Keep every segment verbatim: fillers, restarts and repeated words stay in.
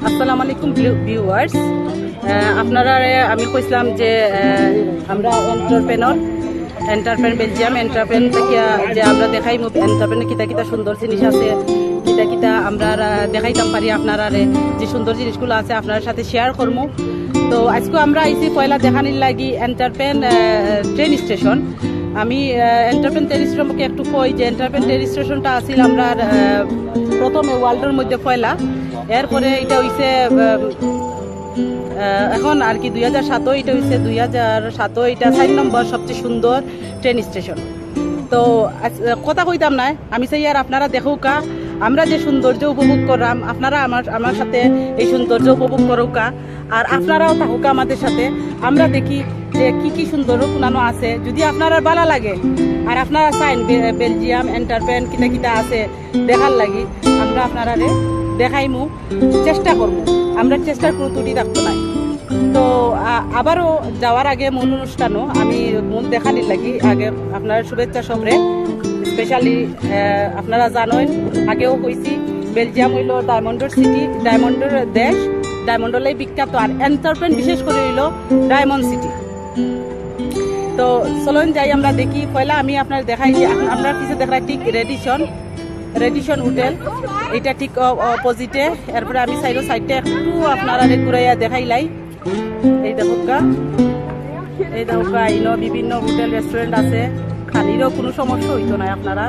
আসসালামু আলাইকুম ভিউয়ার্স, আপনারারে আমি কইছিলাম যে আহ, আমরা এন্টারপ্রেনর এন্টারপ্রেন বেলজিয়াম এন্টারপ্রেন থাকিয়া যে আমরা দেখাইমু এন্টারপ্রেনে কিতা কিতা সুন্দর জিনিস আছে, কিতা কিতা আমরা আহ, দেখাইতাম পারি আপনারারে, যে সুন্দর জিনিসগুলো আছে আপনার সাথে শেয়ার করমু। তো আজকে আমরা আইছি পয়লা দেখানির লাগি এন্টারপ্রেন ট্রেন স্টেশন। আমি এন্টারপ্রেন ট্রেন স্টেশন সম্পর্কে একটু কই যে এন্টারপ্রেন ট্রেন স্টেশনটা আছিল আমরা আহ, প্রথমে ওয়ার্ল্ডের মধ্যে পয়লা, এরপরে এটা হইছে আহ, আহ, এখন আর কি দুই হাজার সাতও এটা হইছে দুই হাজার সাতও এটা চার নম্বর সবচেয়ে সুন্দর ট্রেন স্টেশন। তো আজ, আহ, কথা কইতাম না, আমি চাই আর আপনারা দেখুকা, আমরা যে সৌন্দর্য উপভোগ করলাম, আপনারা আমার আমার সাথে এই সৌন্দর্য উপভোগ করুকা, আর আপনারাও থাকুকা আমাদের সাথে। আমরা দেখি যে কি কি সুন্দর কুনানো আছে, যদি আপনারা ভালা লাগে আর আপনারা চাইন বে- বেলজিয়াম এন্টারপ্রেন কিতা কিতা আছে দেখার লাগি, আমরা আপনারারে দেখাইমু, চেষ্টা করমু। আমরা চেষ্টার কোনো ত্রুটি রাখতো নাই। তো আ- আবারও যাওয়ার আগে মূল অনুষ্ঠানও আমি মূল দেখানির লাগি আগে আপনার শুভেচ্ছা সবরে স্পেশালি আপনারা জানেন, আগেও কইছি, বেলজিয়াম হইল ডায়মন্ডর সিটি, ডায়মন্ডর দেশ, ডায়মন্ডলাই বিখ্যাত। আর এন্টারপ্রেন বিশেষ করে হইল ডায়মন্ড সিটি। তো চলুন যাই আমরা দেখি। পয়লা আমি আপনার দেখাই যে আপনার পিছে দেখা ঠিক রেডিসন, রেডিসন হোটেল, এটা ঠিক অপোজিটে। এরপরে আমি সাইডো সাইডটা একটু আপনারা ঘুরাইয়া দেখাইলাই। এই দেখুকা, এই দেখুকা, ইনো বিভিন্ন হোটেল রেস্টুরেন্ট আছে, খানিরও কোনো সমস্যা হইতো না আপনারা।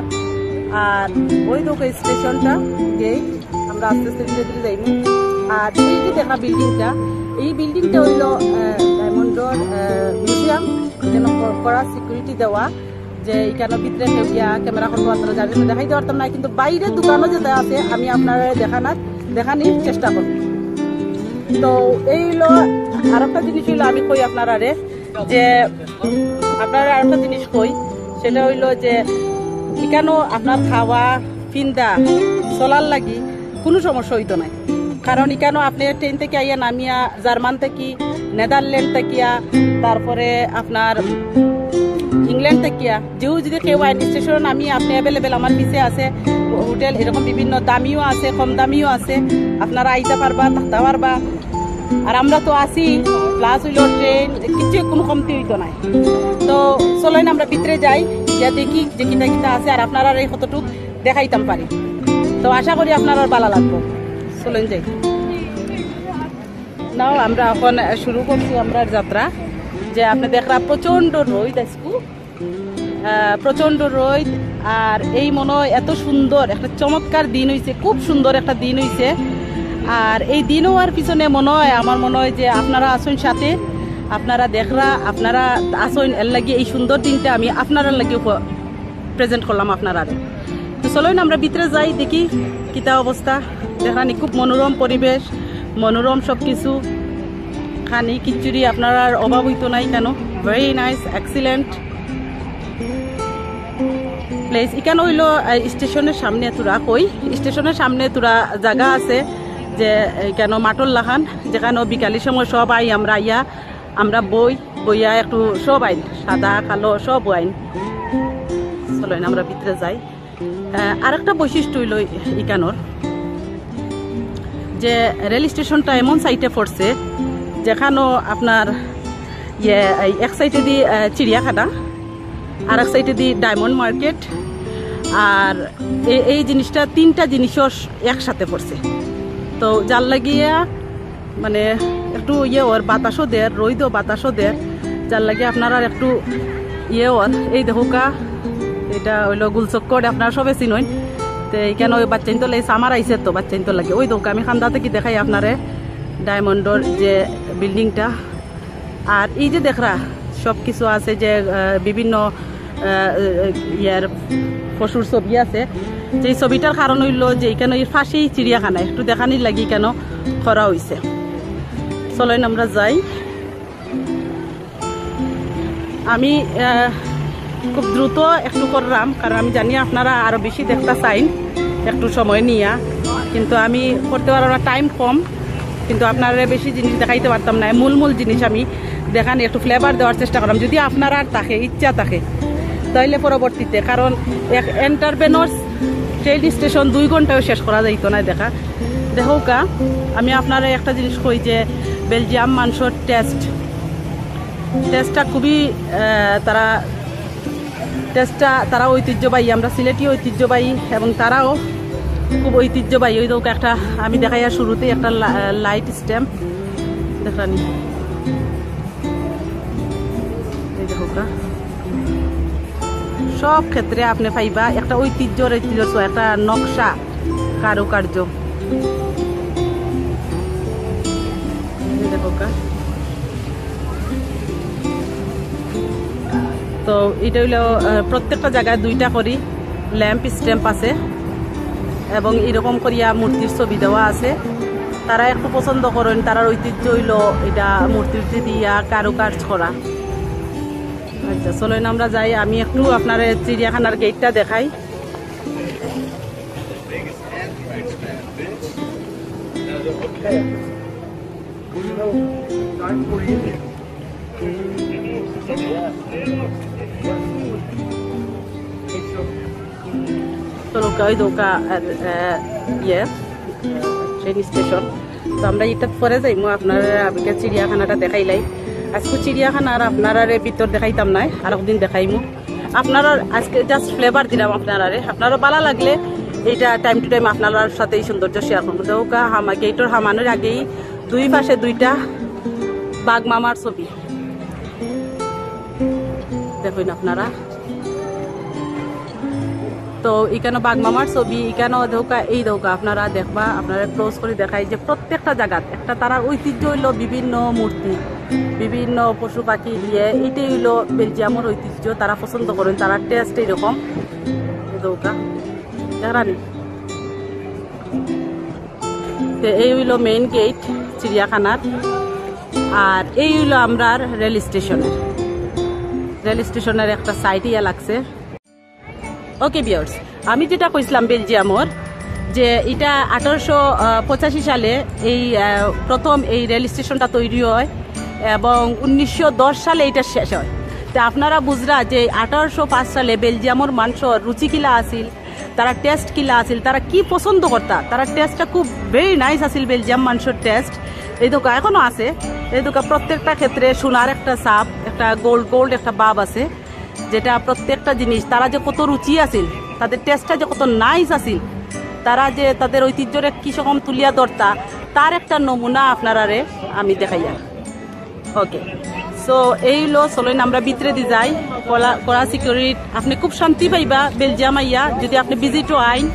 আর ওই দেখো স্টেশনটা, গেট, আমরা আস্তে আস্তে ধীরে ধীরে যাইমু। আর এই যে দেখা বিল্ডিংটা, এই বিল্ডিংটা হইল ডায়মন্ডর মিউজিয়াম, যেন কড়া সিকিউরিটি দেওয়া, যে এখানে ভিতরে কেউ গিয়া ক্যামেরা করবো আপনারা জানেন, দেখাইতে পারতাম না, কিন্তু বাইরে দোকানও যেটা আছে আমি আপনারা দেখানার দেখানির চেষ্টা করব। তো এই হইলো আরেকটা জিনিস হইলো আমি কই আপনারারে যে আপনারা আরেকটা জিনিস কই, সেটা হইলো যে এখানেও আপনার খাওয়া ফিন্দা চলার লাগি কোনো সমস্যা হইতো নাই। কারণ এখানেও আপনি ট্রেন থেকে আইয়া নামিয়া জার্মান থেকে, নেদারল্যান্ড থাকিয়া, তারপরে আপনার ইংল্যান্ড থাকিয়া, যেও যদি কেউ আইন স্টেশনে নামি আপনি অ্যাভেলেবেল আমার পিছে আছে হোটেল, এরকম বিভিন্ন দামিও আছে, কম দামিও আছে, আপনারা আইতে পারবা, থাকতে পারবা। আর আমরা তো আছি, প্লাস হইলো ট্রেন, কিছু কোনো কমতি হইতো নাই। তো চলেন আমরা ভিতরে যাই, গিয়া দেখি যে কিতা কিতা আছে, আর আপনারা এই কতটুক দেখাইতাম পারি। তো আশা করি আপনার ভালা লাগবো। চলেন যাই। নাও আমরা এখন শুরু করছি আমরার যাত্রা। যে আপনি দেখরা প্রচণ্ড রইদ আজকু, আহ, প্রচণ্ড রইদ। আর এই মনে হয় এত সুন্দর একটা চমৎকার দিন হইছে, খুব সুন্দর একটা দিন হইছে। আর এই দিন হওয়ার পিছনে মনে হয়, আমার মনে হয় যে আপনারা আছেন সাথে, আপনারা দেখরা, আপনারা আছেন, এর লাগি এই সুন্দর দিনটা আমি আপনারার লাগি প্রেজেন্ট করলাম আপনারারে। তো চলেন আমরা ভিতরে যাই, দেখি কিতা অবস্থা। দেখরানি খুব মনোরম পরিবেশ, মনোরম সব কিছু। খানি খিচুড়ি আপনারার অভাব হইতো নাই কেন, ভেরি নাইস, এক্সিলেন্ট প্লেস। এখানে হইলো আহ, স্টেশনের সামনে তোরা কই, স্টেশনের সামনে তোরা জায়গা আছে যে এখানে মাঠর লাখান, যেখানে বিকালের সময় সব আই আমরা আইয়া আমরা বই বইয়া একটু সব আইন, সাদা কালো সব আইন। চলেন আমরা ভিতরে যাই। আহ, আরেকটা বৈশিষ্ট্য হইল ইকানোর যে রেল স্টেশনটা এমন সাইডে পড়ছে যেখানো আপনার ইয়ে এই এক সাইডে দি আহ, চিড়িয়াখানা, আর এক সাইডে দি ডায়মন্ড মার্কেট, আর এই এই জিনিসটা তিনটা জিনিসও একসাথে পড়ছে। তো যার লাগিয়া মানে একটু ইয়ে ওর বাতাসও দের, রইদও বাতাসও দের, যার লাগি আপনারার একটু ইয়ে ওর। এই দেখুকা, এটা হইলো গুলচক্কর, আপনারা সবে চিনইন। তো এখানে ওই বাচ্চাইন তো লেস আমার আইছে তো বাচ্চাইন তো লাগে। ওই দেখুকা আমি খান্দা থেকে দেখাই আপনারে ডায়মন্ডর যে বিল্ডিংটা। আর এই যে দেখরা সব কিছু আছে যে আহ, বিভিন্ন আহ, ইয়ার পশুর ছবি আছে। যে ছবিটার কারণ হইলো যে এখানে এই পাশেই চিড়িয়াখানা, একটু দেখানির লাগি কেন করা হইছে। চলেন আমরা যাই। আমি আহ, খুব দ্রুত একটু করলাম, কারণ আমি জানি আপনারা আরো বেশি দেখতে চাইন একটু সময় নিয়া, কিন্তু আমি করতে পারবো না, টাইম কম। কিন্তু আপনারা বেশি জিনিস দেখাইতে পারতাম না, মূল মূল জিনিস আমি দেখানি, একটু ফ্লেভার দেওয়ার চেষ্টা করলাম। যদি আপনারার থাকে, ইচ্ছা থাকে, তাইলে পরবর্তীতে, কারণ এক এন্টারপ্রেনার্স ট্রেন স্টেশন দুই ঘন্টায় শেষ করা যাইতো না দেখা। দেখউক্কা, আমি আপনারে একটা জিনিস কই যে বেলজিয়াম মানষর টেস্ট, টেস্টটা খুবই, আহ, তারা টেস্টটা তারা ঐতিহ্যবাহী, আমরা সিলেটি ঐতিহ্যবাহী এবং তারাও খুব ঐতিহ্যবাহী। ওই দেখউক্কা একটা আমি দেখাইয়ার শুরুতেই একটা লা-, লাইট স্ট্যাম্প দেখরানি। এই দেখউক্কা, সব ক্ষেত্রে আপনে পাইবা একটা ঐতিহ্যর, ঐতিহ্যর ছোঁয়া, একটা নকশা, কারুকার্য। এই দেখউক্কা। তো ইটা অইলো, আহ, প্রত্যেকটা জাগাত দুইটা করি ল্যাম্প স্ট্যাম্প আছে এবং ইরকম করিয়া মূর্তির ছবি দেওয়া আছে। তারা একটু পছন্দ করইন, তারার ঐতিহ্য অইলো ইটা মূর্তির দিয়া কারুকাজ করা। আচ্ছা, চলইন আমরা যাই, আমি একটু আপনারে চিড়িয়াখানার গেটটা দেখাই। চলো, ওই দেখউক্কা, আহ, আহ, ইয়ে, ট্রেন স্টেশন। তো আমরা ইটাত পরে যাইমু, আপনারে আগে চিড়িয়াখানাটা দেখাইলাই। আজকে চিড়িয়াখানার আপনারারে ভিতর দেখাইতাম নায়, আরক দিন দেখাইমু। আপনারার আজকে just flavor দিলাম আপনারারে। আপনারার ভালা লাগলে ইটা time to time আপনারার সাথে এই সৌন্দর্য share করমু। দেখউক্কা, হামা-, গেটর হামানোর আগেই দুই পাশে দুইটা বাঘ মামার ছবি। দেখইন আপনারা। তো ইখানো বাঘ মামার ছবি, ইখানো দেখউক্কা, এই দেখউক্কা, আপনারা দেখবা, আপনারে close করি দেখাই যে প্রত্যেকটা জাগাত একটা তারার ঐতিহ্য অইলো বিভিন্ন মূর্তি, বিভিন্ন পশু পাখি দিয়া। ইটাই অইলো বেলজিয়ামর ঐতিহ্য, তারা পছন্দ করইন, তারার টেস্ট এইরকম। এই দেখউক্কা, দেখরানি। তো এই অইলো মেইন গেট চিড়িয়াখানার, আর এই অইলো আমরার রেল স্টেশনের, রেল স্টেশনের একটা সাইড ইয়া লাগছে। ওকে ভিউয়ার্স, আমি যেটা কইছিলাম বেলজিয়ামর, যে ইটা আঠারোশো পঁচাশি সালে এই, আহ, প্রথম এই রেল স্টেশনটা তৈরি হয় এবং উনিশশো দশ সালে ইটা শেষ হয়। তো আপনারা বুঝরা যে আঠারোশো পাঁচ সালে বেলজিয়ামর মানষর রুচি কিলা আছিল, তারার টেস্ট কিলা আছিল, তারা কি পছন্দ করতা, তারার টেস্টটা খুব very nice আছিল বেলজিয়াম মানষর টেস্ট। এই দেখউক্কা এখনো আছে, এই দেখউক্কা প্রত্যেকটা ক্ষেত্রে সোনার একটা ছাপ, একটা গোল্ড গোল্ড একটা ভাব আছে, যেটা প্রত্যেকটা জিনিস তারা যে কত রুচি আছিল, তাদের টেস্টটা যে কত নাইস আছিল, তারা যে তাদের ঐতিহ্যরে কিরকম তুলিয়া ধরতা, তার একটা নমুনা আপনারারে আমি দেখাইয়ার। ওকে, সো এই অইলো, চলইন আমরা ভিতরেদি যাই। কড়া, কড়া সিকিউরিটি, আপনে খুব শান্তি পাইবা বেলজিয়াম আইয়া, যদি আপনে ভিজিটও আইন,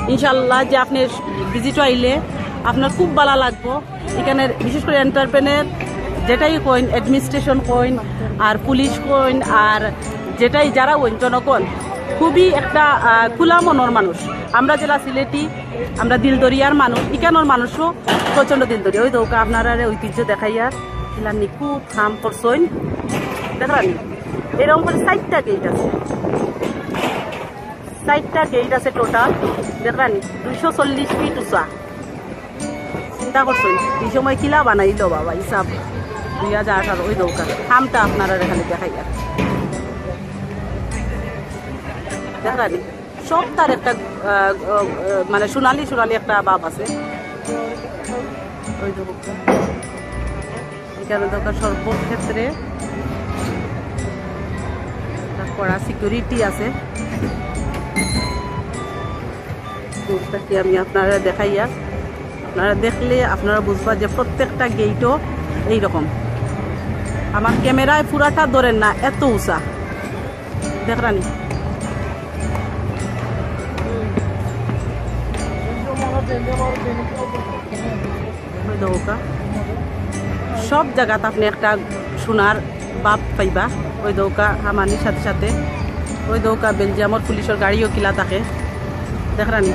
ইনশাআল্লাহ যে আপনে ভিজিটও আইলে আপনার খুব ভালা লাগবো। ইখানর বিশেষ করি এন্টারপ্রেনার যেটাই কইন, অ্যাডমিনিস্ট্রেশন কইন, আর পুলিশ কইন, আর যেটাই যারা অইন জনগণ, খুবই একটা, আহ, খোলা মনর মানুষ। আমরা যেলা সিলেটি, আমরা দিলদরিয়ার মানুষ, ইখানর মানুষও প্রচণ্ড দিলদরিয়া। ওই দেখউক্কা আপনারারে ঐতিহ্য দেখাইয়ার, কিলা নিখুঁত কাম করছইন। দেখরানি, এরকম করি চাইরটা গেট আছে, চাইরটা গেট আছে টোটাল। দেখরানি, দুইশো চল্লিশ ফিট উঁচা। চিন্তা করছইন, এই সময় কিলা বানাইলো বাবা, হিসাব দুই হাজার আঠারো। ওই দেখউক্কা, কামটা আপনারারে খালি দেখাইয়ার। দেখরানি, সবটার একটা, আহ, আহ, মানে সোনালি সোনালি একটা ভাব আছে। ওই দেখউক্কা, ইখানো দেখউক্কা সর্বক্ষেত্রে একটা কড়া সিকিউরিটি আছে। দূর থাকি আমি আপনারারে দেখাইয়ার, আপনারা দেখলে আপনারা বুঝবা যে প্রত্যেকটা গেটও এইরকম। আমার ক্যামেরায় পুরাটা ধরের না, এত উঁচা। দেখরানি। ওই দেখউক্কা, সব জাগাত আপনে একটা সোনার ভাব পাইবা। ওই দেখউক্কা, হামানির সাথে সাথে ওই দেখউক্কা বেলজিয়ামর পুলিশর গাড়িও কিলা থাকে। দেখরানি,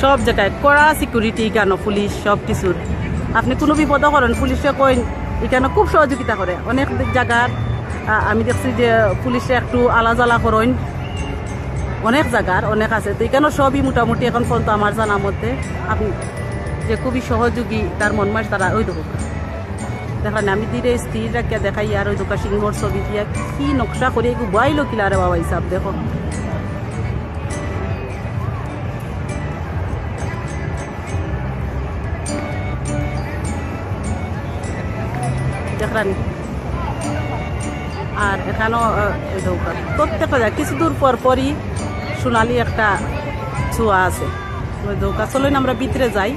সব জাগাত কড়া সিকিউরিটি, ইখানো পুলিশ সব কিছুর। আপনে কুনু বিপদো পড়ইন, পুলিশে কইন, ইখানো খুব সহযোগিতা করে। অনেক জাগার, আ, আমি দেখছি যে পুলিশে একটু আলাজালা করইন, অনেক জাগার অনেক আছে। তো ইখানো সবই মোটামুটি এখন পর্যন্ত আমার জানা মতে আপনে যে খুবই সহযোগী, তার মন মার তারা ওই দেখউক্কা। দেখরানি, আমি ধীরে স্থির রাখিয়া দেখাইয়ার, ওই দেখউক্কা সিংহর ছবি দিয়া কি নকশা করি এগু বইলো কিলা রে বাবা, হিসাব দেখো। দেখরানি। আর এখানো, আহ, এই দেখউক্কা, প্রত্যেকটা জায়গা কিছু দূর পর পরই সোনালি একটা ছোঁয়া আছে। ওই দেখউক্কা, চলইন আমরা ভিতরে যাই।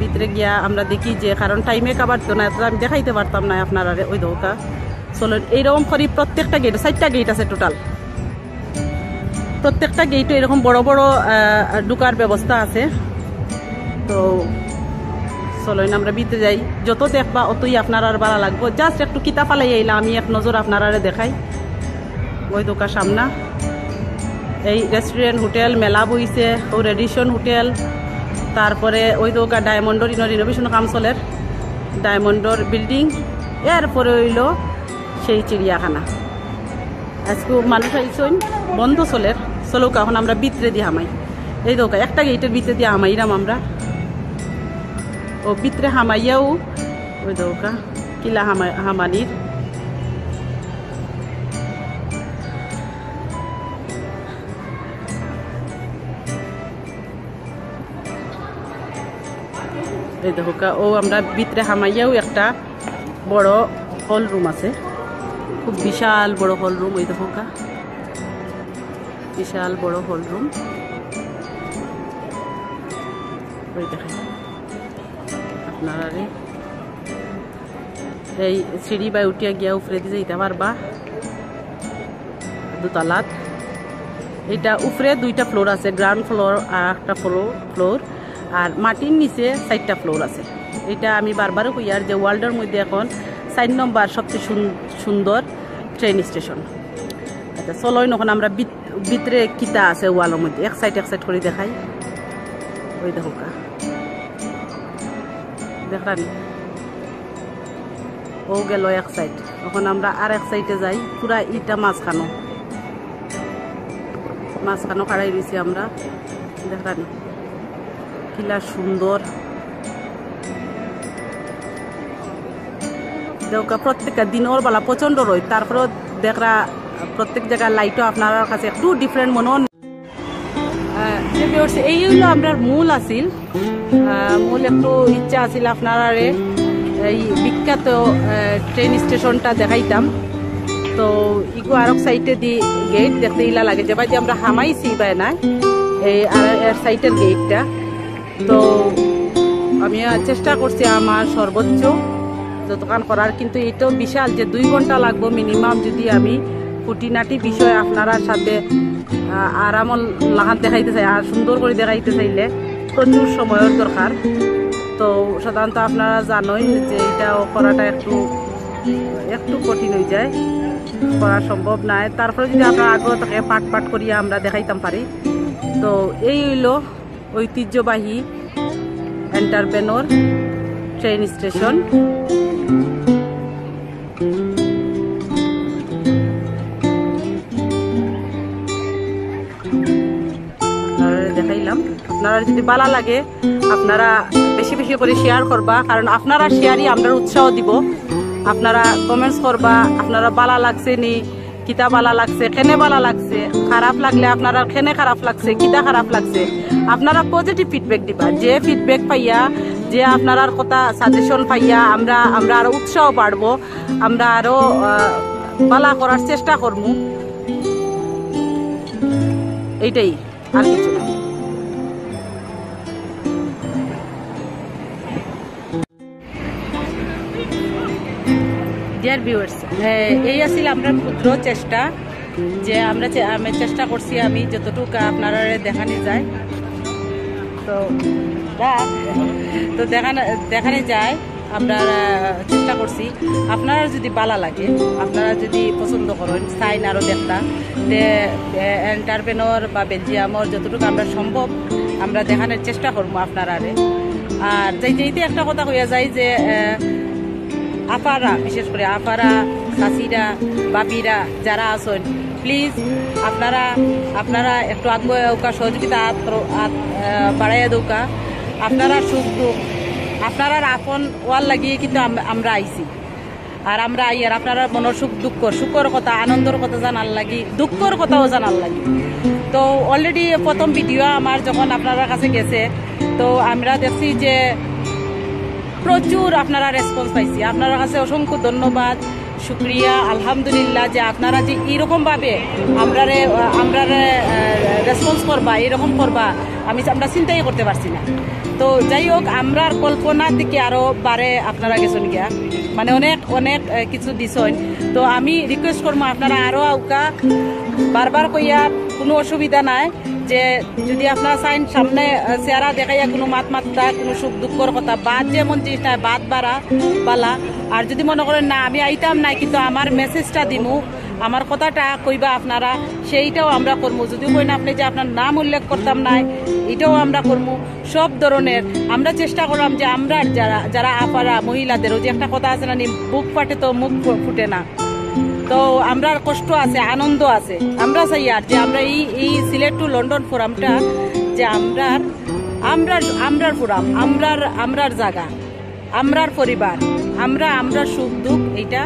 ভিতরে গিয়া আমরা দেখি যে, কারণ টাইমে কাবার তো না, তো আমি দেখাইতে পারতাম না আপনারারে। ওই দেখউক্কা, চলইন, এইরকম করি প্রত্যেকটা গেইট, চাইরটা গেইট আছে টোটাল। প্রত্যেকটা গেইটে এরকম বড় বড়, আহ, ঢুকার ব্যবস্থা আছে। তো চলইন আমরা ভিতরে যাই, যত দেখবা অতই আপনারার ভালা লাগবো। জাস্ট একটু কিতা ফালাই আইলাম, আমি এক নজর আপনারারে দেখাই। ওই দেখউক্কা সামনা, এই রেস্টুরেন্ট, হোটেল, মেলা বইছে, ও রেডিসন হোটেল, তারপরে ওই দেখউক্কা ডায়মন্ডর ইনো রিনোভেশন কাম চলের, ডায়মন্ডর বিল্ডিং, এরপরে অইলো সেই চিড়িয়াখানা। আজকে মানুষ আইছইন, বন্ধ চলের। চলউক্কা, এখন আমরা ভিতরে দিয়া হামাই। এই দেখউক্কা, একটা গেইটর ভিতরে দিয়া হামাইরাম আমরা। ও ভিতরে হামাইয়াও ওই দেখউক্কা, কিলা হামা-, হামানির। এই দেখউক্কা, ও আমরা ভিতরে হামাইয়াও একটা বড় হল রুম আছে, খুব বিশাল বড় হল রুম। ওই দেখউক্কা, বিশাল বড় হল রুম। ওই দেখেন আপনারারে, এই সিঁড়ি বায় উঠিয়া গিয়া উপরেদি যাইতা পারবা দোতলাত। এটা উপরে দুইটা ফ্লোর আছে, গ্রাউন্ড ফ্লোর আর একটা ফ্লো-, ফ্লোর, আর মাটির নিচে চাইরটা ফ্লোর আছে। এটা আমি বারবার কইয়ার যে ওয়ার্ল্ডর মধ্যে এখন চাইর নম্বর সবচেয়ে সুন-, সুন্দর ট্রেন স্টেশন। আচ্ছা, চলইন এখন আমরা ভিত-, ভিতরে কিতা আছে ওয়ালর মধ্যে, এক সাইড এক সাইড করি দেখাই। ওই দেখউক্কা, দেখরানি, ও গেল এক সাইড। এখন আমরা আর এক সাইডে যাই, পুরা ইটা মাঝখানো, মাঝখানো খাড়াই রইছি আমরা। দেখরানি কিলা সুন্দর। দেখউক্কা, প্রত্যেকটা দিনর বেলা প্রচণ্ড রইদ, তারপরেও দেখরা প্রত্যেক জায়গার লাইটও আপনারার কাছে একটু ডিফারেন্ট মনে হয়। আহ, যে viewers, এই অইলো আমরার মূল আছিল। আহ, মূল একটু ইচ্ছা আছিল আপনারারে এই বিখ্যাত, আহ, ট্রেন স্টেশনটা দেখাইতাম। তো ইগু আরক সাইডেদি গেইট দেখতে ইলা লাগে, যেবায়দি আমরা হামাইছি ইবায় নায়, এই আর এর সাইডের গেইটটা। তো আমি চেষ্টা করছি আমার সর্বোচ্চ যতখান করার, কিন্তু এটাও বিশাল যে দুই ঘন্টা লাগবো মিনিমাম, যদি আমি খুঁটিনাটি বিষয় আপনারার সাথে, আহ, আরাম লাখান দেখাইতে চাই, আর সুন্দর করি দেখাইতে চাইলে প্রচুর সময়র দরকার। তো সাধারণত আপনারা জানোই যে এটা করাটা একটু, একটু কঠিন হয়ে যায়, করা সম্ভব নয়। তারপরে যদি আমরা আগে থেকে পাট পাট করিয়া আমরা দেখাইতাম পারি। তো এই হইলো ঐতিহ্যবাহী এন্টারপ্রেনর ট্রেন স্টেশন। আপনারারে দেখাইলাম। আপনারার যদি ভালা লাগে, আপনারা বেশি বেশি করি শেয়ার করবা, কারণ আপনারার শেয়ারই আমরার উৎসাহ দিবো। আপনারা কমেন্টস করবা, আপনারার ভালা লাগছে নি, কিতা ভালা লাগছে, কেনে ভালা লাগছে, খারাপ লাগলে আপনারার কেনে খারাপ লাগছে, কিতা খারাপ লাগছে, আপনারা পজিটিভ ফিডব্যাক দিবা। যে ফিডব্যাক পাইয়া, যে আপনারার কথা সাজেশন পাইয়া আমরা, আমরা আরো উৎসাহ বাড়বো, আমরা আরো, আহ, ভালা করার চেষ্টা করমু। এইটাই, আর কিছু না। ডিয়ার ভিউয়ার্স, এই আছিল আমরার ক্ষুদ্র চেষ্টা, যে আমরা চে-, আমি চেষ্টা করছি আমি যতটুকু আপনারারে দেখানি যায়। তো দা-, তো দেখানো, দেখানি যায়, আমরা, আহ, চেষ্টা করছি। আপনারার যদি ভালা লাগে, আপনারা যদি পছন্দ করেন, চাইন আরো দেখতা, তে, আহ, এন্টারপ্রেনর বা বেলজিয়ামর যতটুকু আমরা সম্ভব আমরা দেখানোর চেষ্টা করবো আপনারারে। আর যাইতে যাইতে একটা কথা কইয়া যাই যে, আহ, আপারা, বিশেষ করে আপারা, চাচিরা, বাপিরা যারা আছেন, প্লিজ আপনারা, আপনারা একটু আগুয়াউক্কা, সহযোগিতা আত করো, আত, আহ, বাড়াইয়া দেউক্কা। আপনারা সুখ দুঃখ, আপনারার আপন অওয়ার লাগি কিন্তু আম-, আমরা আইছি। আর আমরা আইয়ার আপনারার মনর সুখ দুঃখ, সুখর কথা, আনন্দর কথা জানার লাগি, দুঃখর কথাও জানার লাগি। তো already প্রথম ভিডিও আমার যখন আপনারার কাছে গেছে, তো আমরা দেখছি যে প্রচুর আপনারা রেসপন্স পাইছি। আপনারার কাছে অসংখ্য ধন্যবাদ, শুক্রিয়া, আলহামদুলিল্লাহ যে আপনারা যে এইরকম ভাবে আমরারে, আমরারে রেসপন্স করবা, এইরকম করবা, আমি আমরা চিন্তাই করতে পারছি না। তো যাই হোক, আমরার কল্পনা থেকে আরো বারে আপনারা গেছেন গিয়া, মানে অনেক অনেক আহ, কিছু দিছইন। তো আমি রিকোয়েস্ট করবো আপনারা আরো আউকা, বারবার কইয়া কোনো অসুবিধা নাই। যে যদি আপনারা চাইন সামনে আহ, চেহারা দেখাইয়া কোনো মাত মাত্তা, কোনো সুখ দুঃখর কথা, বাদ যেমন জিনিস নাই, বাদ বাড়া বালা। আর যদি মনে করেন না আমি আইতাম নাই, কিন্তু আমার মেসেজটা দিমু, আমার কথাটা কইবা আপনারা, সেইটাও আমরা করমু। যদিও কইন আপনি যে আপনার নাম উল্লেখ করতাম নাই, এটাও আমরা করমু। সব ধরনের আমরা চেষ্টা করলাম যে আমরা যারা যারা আপারা মহিলাদের, ওই যে একটা কথা আছে না নি, বুক ফাটে তো মুখ ফু- ফুটে না। তো আমরার কষ্ট আছে, আনন্দ আছে। আমরা চাই আর যে আমরা এই এই সিলেট টু লন্ডন ফোরামটা যে আমরার আমরার আমরার ফোরাম, আমরার আমরার জায়গা, আমরার পরিবার, আমরা আমরার সুখ দুঃখ, এইটা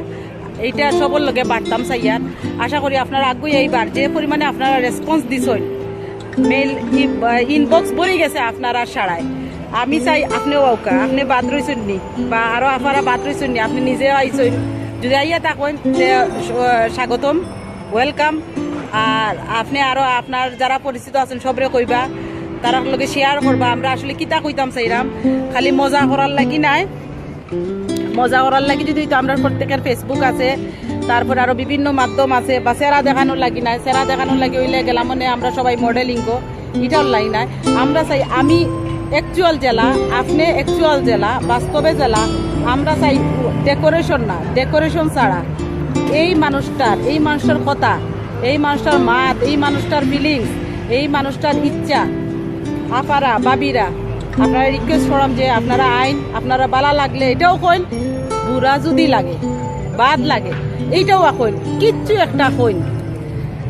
এইটা সবর লগে বাড়তাম চাই। আর আশা করি আপনারা আগুই এইবার যে পরিমাণে আপনারা রেসপন্স দিছইন, মেইল ইনবক্স ভরি গেছে আপনারা সারায়। আমি চাই আপনিও আউকা, আপনি বাদ রইছেন নি বা আরো আপনারা বাদ রইছেন নি, আপনি নিজেও আইছেন, যদি আইয়া থাকেন তে স- স্বাগতম, ওয়েলকাম। আর আপনি আরো আপনার যারা পরিচিত আছেন সবরে কইবা, তারার লগে শেয়ার করবা। আমরা আসলে কিতা কইতাম চাইরাম, খালি মজা করার লাগি নাই, মজা করার লাগি যদি তো আমরা প্রত্যেকের ফেসবুক আছে, তারপর আরো বিভিন্ন মাধ্যম আছে, বা চেহারা দেখানোর লাগি নাই, চেহারা দেখানোর লাগি হইলে গেলাম মানে আমরা সবাই মডেলিং কো, এটার লাগি নাই। আমরা চাই আমি অ্যাকচুয়াল জেলা, আপনি অ্যাকচুয়াল জেলা, বাস্তবে জেলা। আমরা চাই ডেকোরেশন না, ডেকোরেশন ছাড়া এই মানুষটার, এই মানুষটার কথা, এই মানুষটার মাত, এই মানুষটার ফিলিংস, এই মানুষটার ইচ্ছা, আপারা বাবিরা, আপনারা রিকোয়েস্ট করাম যে আপনারা আইন, আপনারা বালা লাগলে এটাও কইন, বুরা যদি লাগে, বাদ লাগে, এইটাও কইন, কিচ্ছু একটা কইন।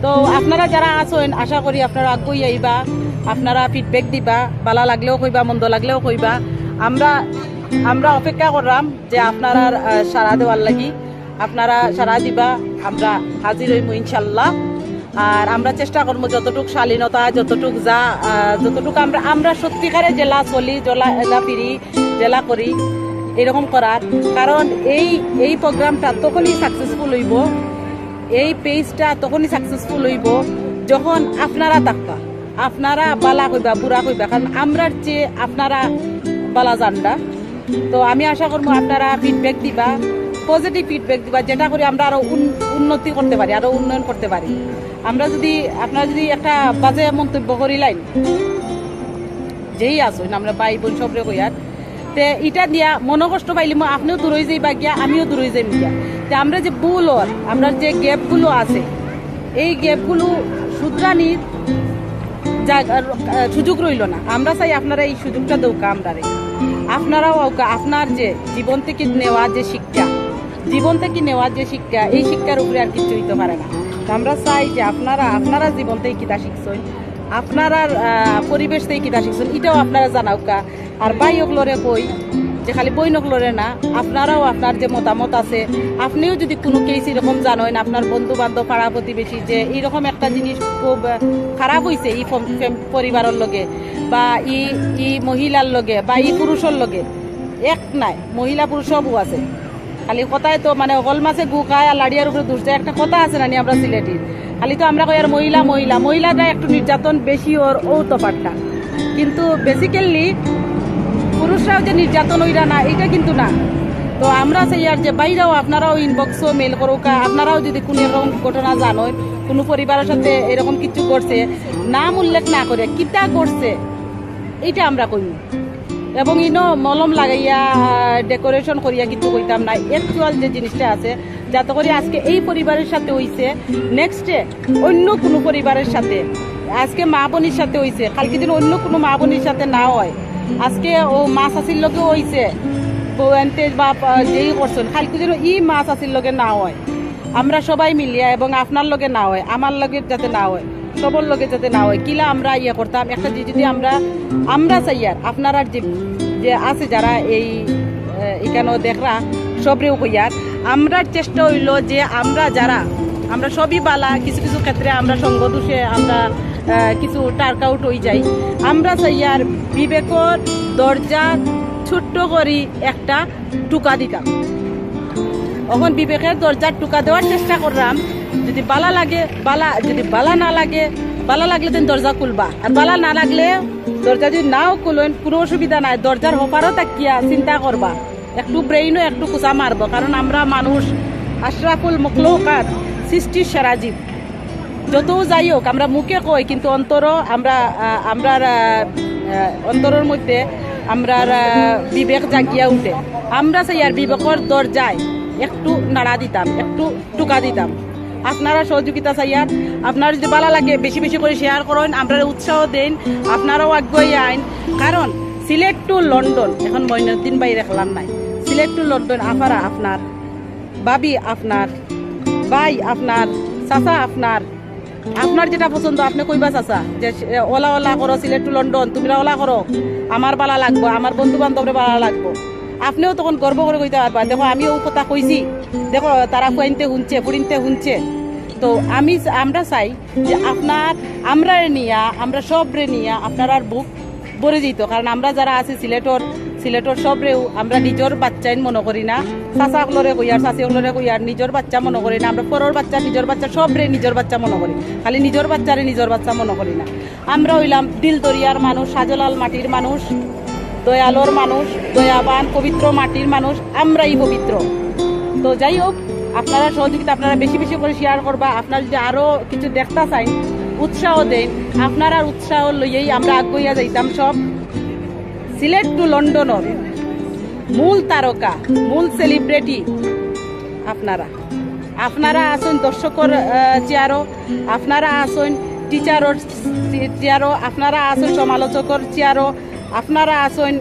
তো আপনারা যারা আছেন, আশা করি আপনারা আগুই আইবা, আপনারা ফিডব্যাক দিবা, বালা লাগলেও কইবা, মন্দ লাগলেও কইবা। আমরা আমরা অপেক্ষা করলাম যে আপনারা আহ, সাড়া দেওয়ার লাগি, আপনারা সাড়া দিবা, আমরা হাজির হইমু ইনশাল্লাহ। আর আমরা চেষ্টা করবো যতটুক শালীনতা, যতটুক যা আহ, যতটুক আমরা আমরা সত্যিকারে জেলা চলি, জেলা এলা ফিরি, জেলা করি, এরকম করার। কারণ এই এই প্রোগ্রামটা তখনই সাকসেসফুল হইব, এই পেজটা তখনই সাকসেসফুল হইব যখন আপনারা থাকবা, আপনারা বালা কইবা, বুরা কইবা, কারণ আমরার চেয়ে আপনারা বালা জানরা। তো আমি আশা করবো আপনারা ফিডব্যাক দিবা, পজিটিভ ফিডব্যাক দিবা, যেটা করি আমরা আরো উন- উন্নতি করতে পারি, আরো উন্নয়ন করতে পারি। আমরা যদি আপনারা যদি একটা বাজে মন্তব্য করিলাইন, যেই আছইন আমরা ভাই বোন সবরে কইয়ার, তে ইটা দিয়া মনোকষ্ট পাইলে আপনিও দূর হয়ে যাইবা গিয়া, আমিও দূর হয়ে যাইম গিয়া। তে আমরা যে ভুল ওর, আমরা যে গ্যাপগুলো আছে, এই গ্যাপগুলো শুধরানির জায়গা, আহ, সুযোগ রইল না। আমরা চাই আপনারা এই সুযোগটা দেউকা আমরারে। আপনারাও আউকা, আপনার যে জীবন থেকে নেওয়া যে শিক্ষা, জীবন থেকে নেওয়া যে শিক্ষা, এই শিক্ষার উপরে আর কিচ্ছু হইতে পারে না। তো আমরা চাই যে আপনারা আপনারা জীবন থেকে কিতা শিখছেন, আপনারার আহ, পরিবেশ থেকে কিতা শিখছেন, এটাও আপনারা জানাউকা। আর ভাই অকলরে কই যে খালি বইন অকলরে না, আপনারাও আপনার যে মতামত আছে, আপনিও যদি কোনো কেস এরকম জানেন, আপনার বন্ধু বান্ধব, পাড়া প্রতিবেশী যে এইরকম একটা জিনিস খুব আহ, খারাপ হইছে এই ফম- ফেম- পরিবারের লগে বা ই ই মহিলার লগে বা ই পুরুষের লগে, এক নাই, মহিলা পুরুষ সবও আছে। খালি কথায় তো মানে হকল মাছে গু খায় আর লাড়িয়ার উপরে দুষ যায়, একটা কথা আছে না নি আমরা সিলেটি। খালি তো আমরা কই আর মহিলা মহিলা, মহিলারা একটু নির্যাতন বেশি ওর, ও তো পারটা। কিন্তু বেসিক্যালি পুরুষরাও যে নির্যাতন হইরা না, এটা কিন্তু না। তো আমরা চাই আর যে বাইরেও আপনারাও ইনবক্সও মেইল করুকা, আপনারাও যদি কোনো এরকম ঘটনা জানেন, কোনো পরিবারের সাথে এরকম কিছু ঘটছে, নাম উল্লেখ না করে কিতা ঘটছে, এইটা আমরা কইমু। এবং ইনো মলম লাগাইয়া ডেকোরেশন করিয়া কিছু কইতাম না, অ্যাকচুয়াল যে জিনিসটা আছে, যাতে করে আজকে এই পরিবারের সাথে হইছে, নেক্সটে অন্য কোনো পরিবারের সাথে, আজকে মা বোনের সাথে হইছে, কালকে যেন অন্য কোনো মা বোনের সাথে না হয়। আজকে ও মাছ আসির লগে হইছে, বউ আনতে বা আহ, যেই করছেন, কালকে যেন ই মাছ আসির লগে না হয়। আমরা সবাই মিলিয়া এবং আপনার লগে না হয়, আমার লগে যাতে না হয়, সবর লগে যাতে না হয়, কিলা আমরা ইয়ে করতাম একটা যে যদি আমরা আমরা চাইয়ার আপনারার যে যে আছে যারা এই আহ, এখানেও দেখরা সবরেও কইয়ার, আমরার চেষ্টা হইল যে আমরা যারা আমরা সবই বালা, কিছু কিছু ক্ষেত্রে আমরা সঙ্গ দোষে আমরা আহ, কিছু টার্ক আউট হয়ে যাই। আমরা চাইয়ার বিবেকর দরজা ছোট্ট করি একটা টুকা দিতাম। অখন বিবেকর দরজার টুকা দেওয়ার চেষ্টা করলাম। যদি বালা লাগে বালা, যদি বালা না লাগে, বালা লাগলে তুমি দরজা খুলবা, আর বালা না লাগলে দরজা যদি নাও খুলইন, কোনো অসুবিধা নাই, দরজার হপারও তাকিয়া চিন্তা করবা, একটু ব্রেইনও একটু কুচা মারবো, কারণ আমরা মানুষ আশরাফুল মখলুকাত, সৃষ্টির সেরা জীব। যতও যাই হোক, আমরা মুখে কই, কিন্তু অন্তরও আমরা, আহ, আমরার, আহ, আহ, অন্তরের মধ্যে আমরার, আহ, বিবেক জাগিয়া উঠে। আমরা চাইয়ার বিবেকর দরজায় একটু নাড়া দিতাম, একটু টুকা দিতাম। আপনারা সহযোগিতা চাইয়ার, আপনারা যদি বালা লাগে বেশি বেশি করি শেয়ার করইন, আমরারে উৎসাহ দেইন, আপনারাও আগুয়াই আইন। কারণ সিলেট to লন্ডন, এখন মইনুদ্দিন ভাইর একলার নায়, সিলেট to লন্ডন আফারা আপনার, ভাবি আপনার, ভাই আপনার, চাচা আপনার, আপনার যেটা পছন্দ আপনে কইবা চাচা, যে, এ, ওলা ওলা করো, সিলেট to লন্ডন, তুমরা ওলা করো, আমার বালা লাগবো, আমার বন্ধু বান্ধবরে বালা লাগবো। আপনেও তখন গর্ব করি কইতা পারবা, দেখো, আমি অউ কথা কইছি, দেখো, তারা ফুয়াইন্তে হুনছে, ফুড়িন্তে হুনছে। তো আমি, আমরা চাই যে আপনার, আমরারে নিয়া, আমরা সবরে নিয়া আপনারার বুক ভরি দিত, কারণ আমরা যারা আছি সিলেটর, সিলেটর সবরেউ আমরা নিজর বাচ্চাইন মনো করি না। চাচা অকলরে কইয়ার, চাচি অকলরে কইয়ার, নিজর বাচ্চা মনো করি না। আমরা পরর বাচ্চা, নিজর বাচ্চা, সবরে নিজর বাচ্চা মনো করি, খালি নিজর বাচ্চারে নিজর বাচ্চা মনো করি না। আমরা অইলাম দিল দরিয়ার মানুষ, শাহজালাল মাটির মানুষ, দয়ালর মানুষ, দয়াবান, পবিত্র মাটির মানুষ, আমরাই পবিত্র। তো যাই হোক, আপনারা সহযোগিতা, আপনারা বেশি বেশি করি শেয়ার করবা। আপনারা যদি আরো কিছু দেখতা চাইন, উৎসাহ দেইন, আপনারার উৎসাহ লইয়াই আমরা আগুয়াইয়া যাইতাম সব। সিলেট to লন্ডনর মূল তারকা, মূল সেলিব্রিটি আপনারা। আপনারা আছইন দর্শকর, আহ, চেয়ারও, আপনারা আছইন টিচারর চে-, চেয়ারও, আপনারা আছইন সমালোচকর চেয়ারও, আপনারা আছইন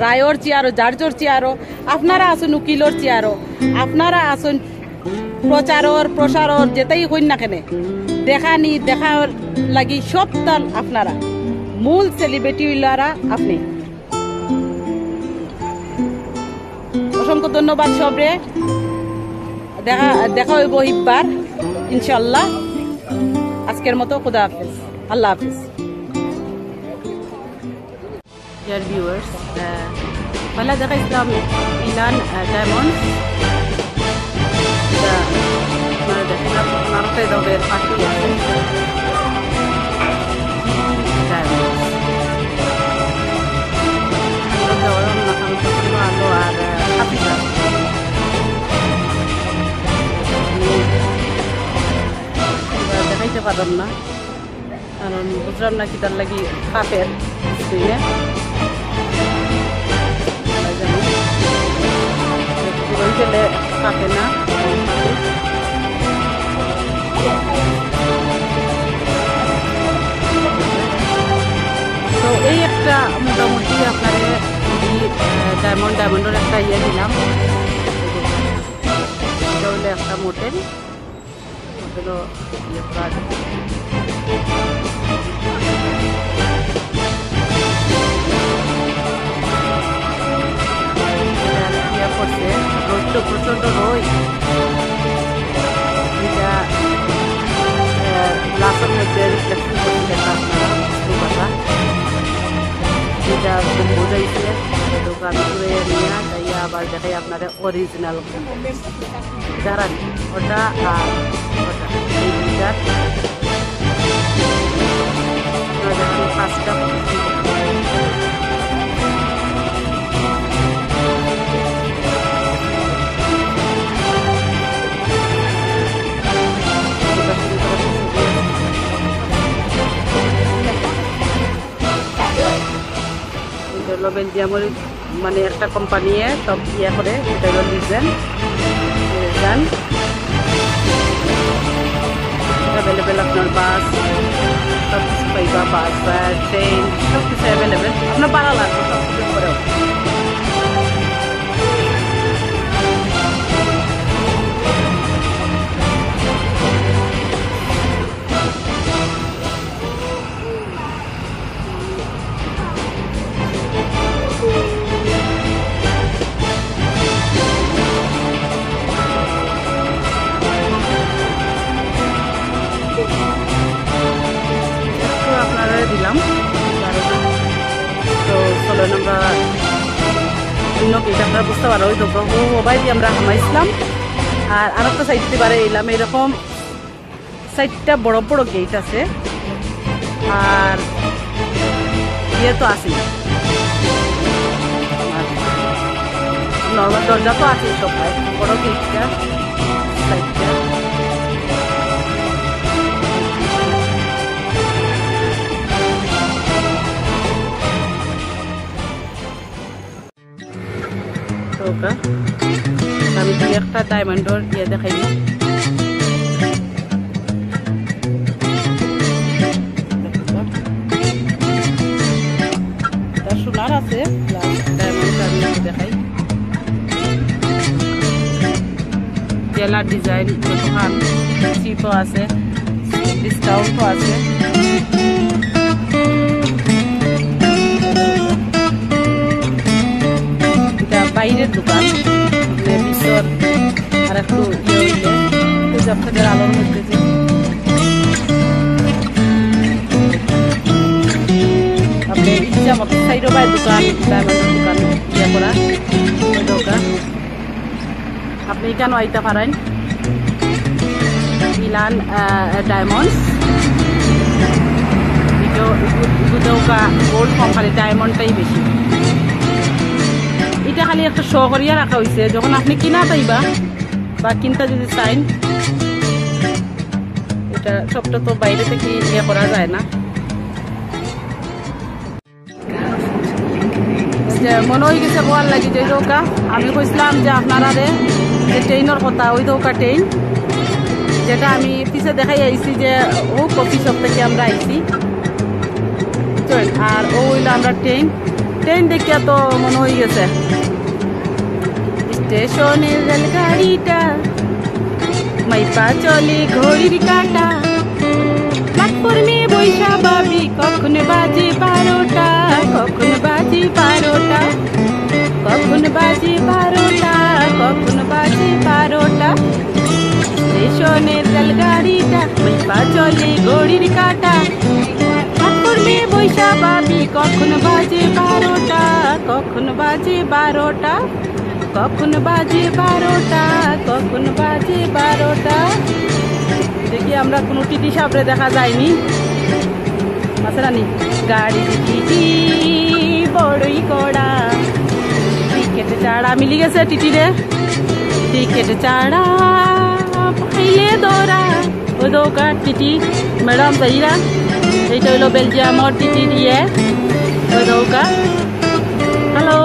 রায়র চেয়ারও, জার্জর চেয়ারও, আপনারা আছইন উকিলর চেয়ারও, আপনারা আছইন প্রচারর, প্রসারর, যেটাই কইন না কেনে, দেখানি, দেখার লাগি সবতান আপনারা। মূল সেলিব্রিটি অইলারা আপনে। অসংখ্য ধন্যবাদ সবরে। দেখা, দেখা অইবো হিব্বার, ইনশাআল্লাহ। আজকের মতো খুদা হাফেজ, আল্লাহ হাফেজ। Dear viewers, আহ, পয়লা দেখাইছিলাম ইলান, আহ, ডায়মন্ডস। এটা আপনারা দেখেন, আপনারা তো এটা বের পাখি আছে। ডায়মন্ডস। আমরা যাওয়ার অন্য কারণ তো ভালো আর, আহ, হাতিটা। এবার দেখাইতে পারলাম না। কারণ বুঝলাম না কিতার লাগি কাপের স্ক্রিনে। যেমন পুরন গেলে কাপে না। তো এই একটা মোটামুটি আপনারে এই, আহ, ডায়মন্ড, ডায়মন্ডর একটা ইয়ে দিলাম। এটা হলো একটা মোটেল। হলো ইয়ে করা আছে। এটা ইয়ে করছে, রোদ তো প্রচণ্ড রোদ। এটা, আহ, গ্লাসের মধ্যে রিফ্লেকশন করছে, দেখা আপনারা, বুঝতে পারবা। এটা একদম বোঝাইছে, তো আমি ঘুরে নিয়ে যাই, আবার দেখাই আপনারা। অরিজিনাল গ্যারান্টি ওটা আর ওটা, এই দুইটার। আপনারা দেখেন কাজটা। এটা হলো বেলজিয়ামের, মানে, একটা কোম্পানিয়ে সব ইয়ে করে, এটা হলো লিজেন, লিজেন। অ্যাভেলেবেল আপনার বাস, সব কিছু পাইবা, বাস, ট্রেন, সব কিছু অ্যাভেলেবেল। আপনার ভাড়া লাগবে সব কিছু করেও। একটু আপনারা দিলাম। তো চলেন আমরা অন্য গেট আপনারা বুঝতে পারো, ওই তো ও, ও বাইরে আমরা হামাইছিলাম। আর আরেকটা সাইড দিয়ে বারে এলাম, এরকম সাইডটা বড় বড় গেট আছে। আর ইয়ে তো আছে, নর্মাল দরজা তো আছে সব, বড় গেটটা, সাইডটা। তো ওকা, আমি দুই একটা ডায়মন্ডর ইয়ে দেখাই। এটা সোনার আছে, প্লাস ডায়মন্ড আমি একটু দেখাই। জেলা ডিজাইন দোকান, চিপও আছে, ডিসকাউন্টও আছে। এটা বাইরের দোকান, মানে ভিতর আর একটু ইয়ে হইলে, ওই যে আপনাদের আলোর মধ্যে যে আপনি ইচ্ছা মতো সাইডও বাই দোকান, ডায়মন্ডের দোকান ইয়ে করা, ওই দোকান। আপনি এখানেও আইতে পারেন। মিলান, আহ, ডায়মন্ডস। এটা, এটা, এটা ওকা গোল্ড কোম্পানি, ডায়মন্ডটাই বেশি। এটা খালি একটা শো করিয়া রাখা হইছে, যখন আপনি কিনা পাইবা বা কিনতে যদি চাইন, এটা সবটা তো বাইরে থেকে ইয়ে করা যায় না। যে মনে হয়ে গেছে গোয়ার লাগি যে দৌকা। আমি কইছিলাম যে আপনারারে যে ট্রেনর কথা, ওই দৌকা ট্রেন, যেটা আমি পিছে দেখাই আইছি যে ও কফি শপ থেকে আমরা আইছি। চল, আর ও হইলো আমরা ট্রেন, ট্রেন দেখিয়া তো মনে হয়ে গেছে। স্টেশনের রেলগাড়িটা মাইপা চলে ঘড়ির কাটা, প্ল্যাটফর্মে বইসা ভাবি কখন বাজে বারোটা, কখন বাজে বারোটা, কখন বাজে বারোটা, কখন বাজে বারোটা। স্টেশনের রেলগাড়িটা মাইপা চলে ঘড়ির কাটা, প্ল্যাটফর্মে বইসা ভাবি কখন বাজে বারোটা, কখন বাজে বারোটা, কখন বাজে বারোটা, কখন বাজে বারোটা। দেখি আমরা কোনো টিটি সাবরে দেখা যায়নি। আছে না নি? গাড়ি টিটি বড়ই কড়া, টিকিট ছাড়া মিলি গেছে টিটিরে, টিকিট ছাড়া পাইলে ধরা। ওই দৌকা টিটি ম্যাডাম যাইরা, এইটা হইলো বেলজিয়ামর টিটি দিয়ে। ওই দৌকা, হ্যালো।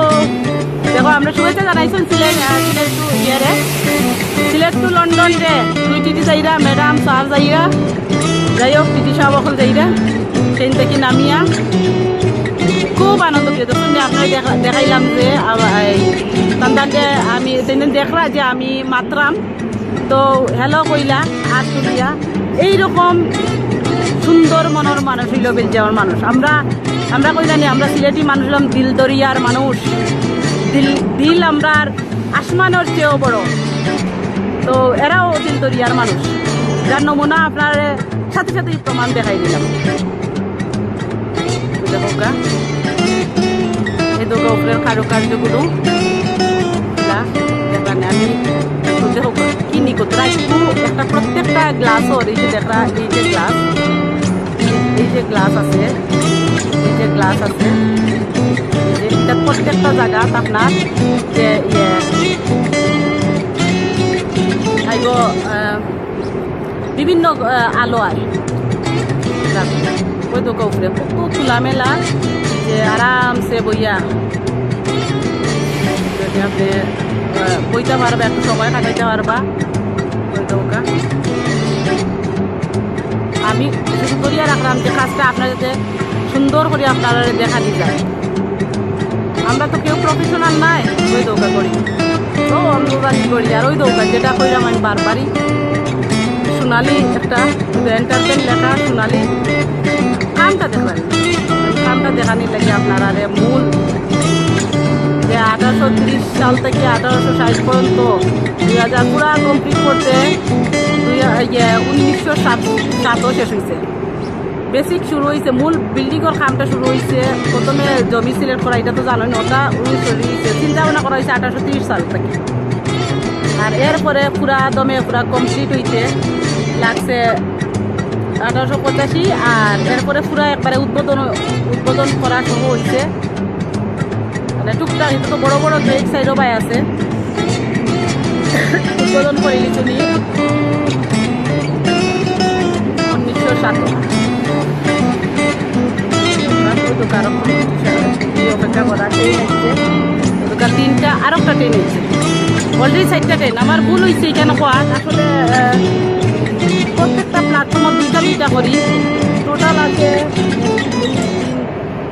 দেখো, আমরা শুভেচ্ছা জানাইছেন সিলেট, আহ, সিলেট টু ইয়ে রে, সিলেট টু লন্ডন রে। দুই টিটি যাইরা, ম্যাডাম, স্যার যাইরা, যাই হোক, টিটি সাহেব অকল যাইরা, ট্রেন থেকে নামিয়া খুব আনন্দ পেয়ে। দেখুন, যে আপনারা দেখা-, দেখাইলাম যে, আহ, এই, তান্দাকে আমি সেদিন দেখরা যে আমি মাতরাম, তো হ্যালো কইলা, আর তুলিয়া এইরকম সুন্দর মনর মানুষ হইল বেলজিয়ামর মানুষ। আমরা, আমরা কইলা নি, আমরা সিলেটি মানুষ হইলাম দিল দরিয়ার মানুষ, দিল, দিল আমরার আসমানর চেয়েও বড়। তো এরাও দিল দরিয়ার মানুষ, যার নমুনা আপনার সাথে সাথেই প্রমাণ দেখাই দিলাম। দেখো গা, এই দেখো উপরের কারুকার্যগুলো। দেখবা নে, আমি এখন দেখো কি নিকো, প্রায় একটা প্রত্যেকটা গ্লাসর, এই যে দেখরা, এই যে গ্লাস, এই যে গ্লাস আছে, এই যে গ্লাস আছে, এই যে এটা প্রত্যেকটা জায়গাত আপনার যে ইয়ে, আইগো, আহ, বিভিন্ন, আহ, আলো আর ওই তো উপরে কত খোলামেলা, যে আরামসে বইয়া যদি আপনি, আহ, বইতে পারবা, একটু সময় কাটাইতে পারবা। ওই তো ওকা। আমি শুধু করিয়া রাখলাম যে কাজটা আপনার যাতে সুন্দর করে আপনারা দেখা দিয়ে যায়। আমরা তো কেউ প্রফেশনাল নাই, ওই দৌকা করি, তো অন্ধকারি করি। আর ওই দৌকা যেটা কইলাম আমি বারবারই, সোনালি একটা এন্টারটেন লেখা সোনালি কামটা দেখবেন, কামটা দেখানির লাগে আপনারা রে মূল যে আঠারোশো তিরিশ সাল থেকে আঠারোশো ষাট পর্যন্ত দুই হাজার পুরা কমপ্লিট করতে দুই হা-, ইয়ে, উনিশশো সাত, সাতও শেষ হয়েছে। বেসিক শুরু হইছে, মূল বিল্ডিংর কামটা শুরু হইছে। প্রথমে জমি সিলেক্ট করা, এটা তো জানোই, ওটা উনিশশো হইছে, চিন্তা ভাবনা করা হইছে আঠারোশো তিরিশ সাল থেকে। আর এরপরে পুরা দমে পুরা কমপ্লিট হইতে লাগছে আঠারোশো পঁচাশি। আর এরপরে পুরা একবারে উদ্বোধন, উদ্বোধন করা শুরু হইছে। মানে টুকটাক, এটা তো বড় বড় গেট সাইডও বাই আছে। উদ্বোধন করে গেছে উনি উনিশশো সাত। অপেক্ষা করা, ট্রেন আসছে। ওদিকে তিনটা, আর একটা ট্রেন আসছে। অলরেডি চারটা ট্রেন। আমার ভুল হইছে এখানে কোয়াত। আসলে, আহ, প্রত্যেকটা প্ল্যাটফর্মে দুইটা দুইটা করি। টোটাল আছে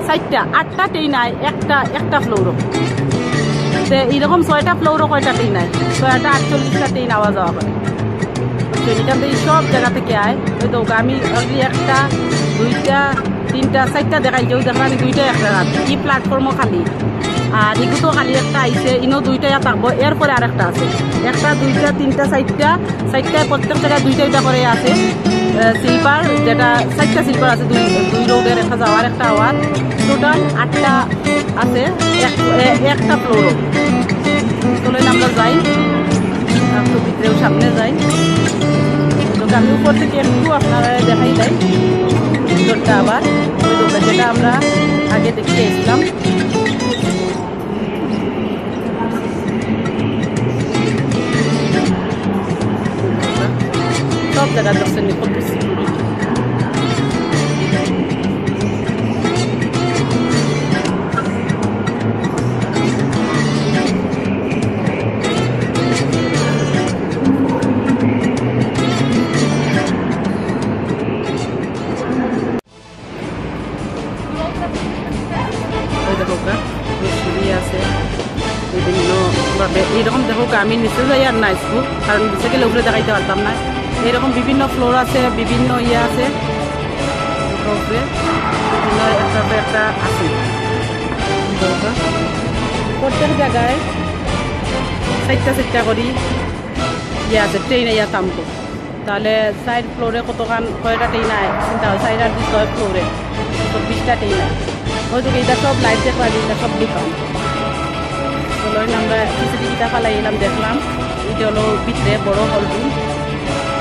চারটা, আটটা ট্রেন আয়, একটা, একটা ফ্লোরও। তে এরকম ছয়টা ফ্লোরও কয়টা ট্রেন আয়? ছয়টা আটচল্লিশটা ট্রেন আওয়া যাওয়া করে। তো এখান থেকে সব জায়গা থেকে আয়। ওই তো আমি already একটা, দুইটা, তিনটা, চারটা দেখাইল, যেও দেখলাম আমি দুইটা একটা রাত। এই প্ল্যাটফর্মও খালি। আর এগুলো তো খালি একটা আইছে, ইনো দুইটা ইয়া থাকবো, এরপরে আরেকটা আছে। একটা, দুইটা, তিনটা, চারটা, চারটায় প্রত্যেক জায়গায় দুইটা দুইটা করে আছে। আহ, স্লিপার, যেটা চারটা স্লিপার আছে, দুই, দুই রোডের, একটা যাওয়ার, একটা আওয়ার। টোটাল আটটা আছে, এক, এ-, একটা ফ্লোর। চলেন আমরা যাই, একটু ভিতরেও সামনে যাই। তো আমি উপর থেকে একটু আপনারা দেখাই দেয় ভিতরটা আবার, ওই রোডটা যেটা আমরা আগে দেখে এসলাম। সব জায়গা দেখছেন কত সিকিউরিটি। ওই দেখো গা, এই সিঁড়ি আছে বিভিন্ন ভাবে। এইরকম দেখো গা, আমি নিচে যাই আর না আসবো, কারণ নিচে গেলে উপরে দেখাইতে পারতাম না। এইরকম বিভিন্ন ফ্লোর আছে, বিভিন্ন ইয়ে আছে, উপরে বিভিন্ন একটা পরে একটা আছে। দেখো গা, প্রত্যেক জায়গায় চারটা চারটা করি ইয়ে আছে, ট্রেন ইয়া থামবো। তাহলে চাইর ফ্লোরে কতখান, কয়টা ট্রেন আয়? চিন্তা হয়, চাইর আর দুই ছয় ফ্লোরে চব্বিশটা ট্রেন আয়। ওই তো এটা সব লাইট দেখলাম, এটা সব দোকান। চলো, আমরা সিসিটিভিটা ফালাই এলাম, দেখলাম। এটা হলো ভিতরে বড় হল রুম,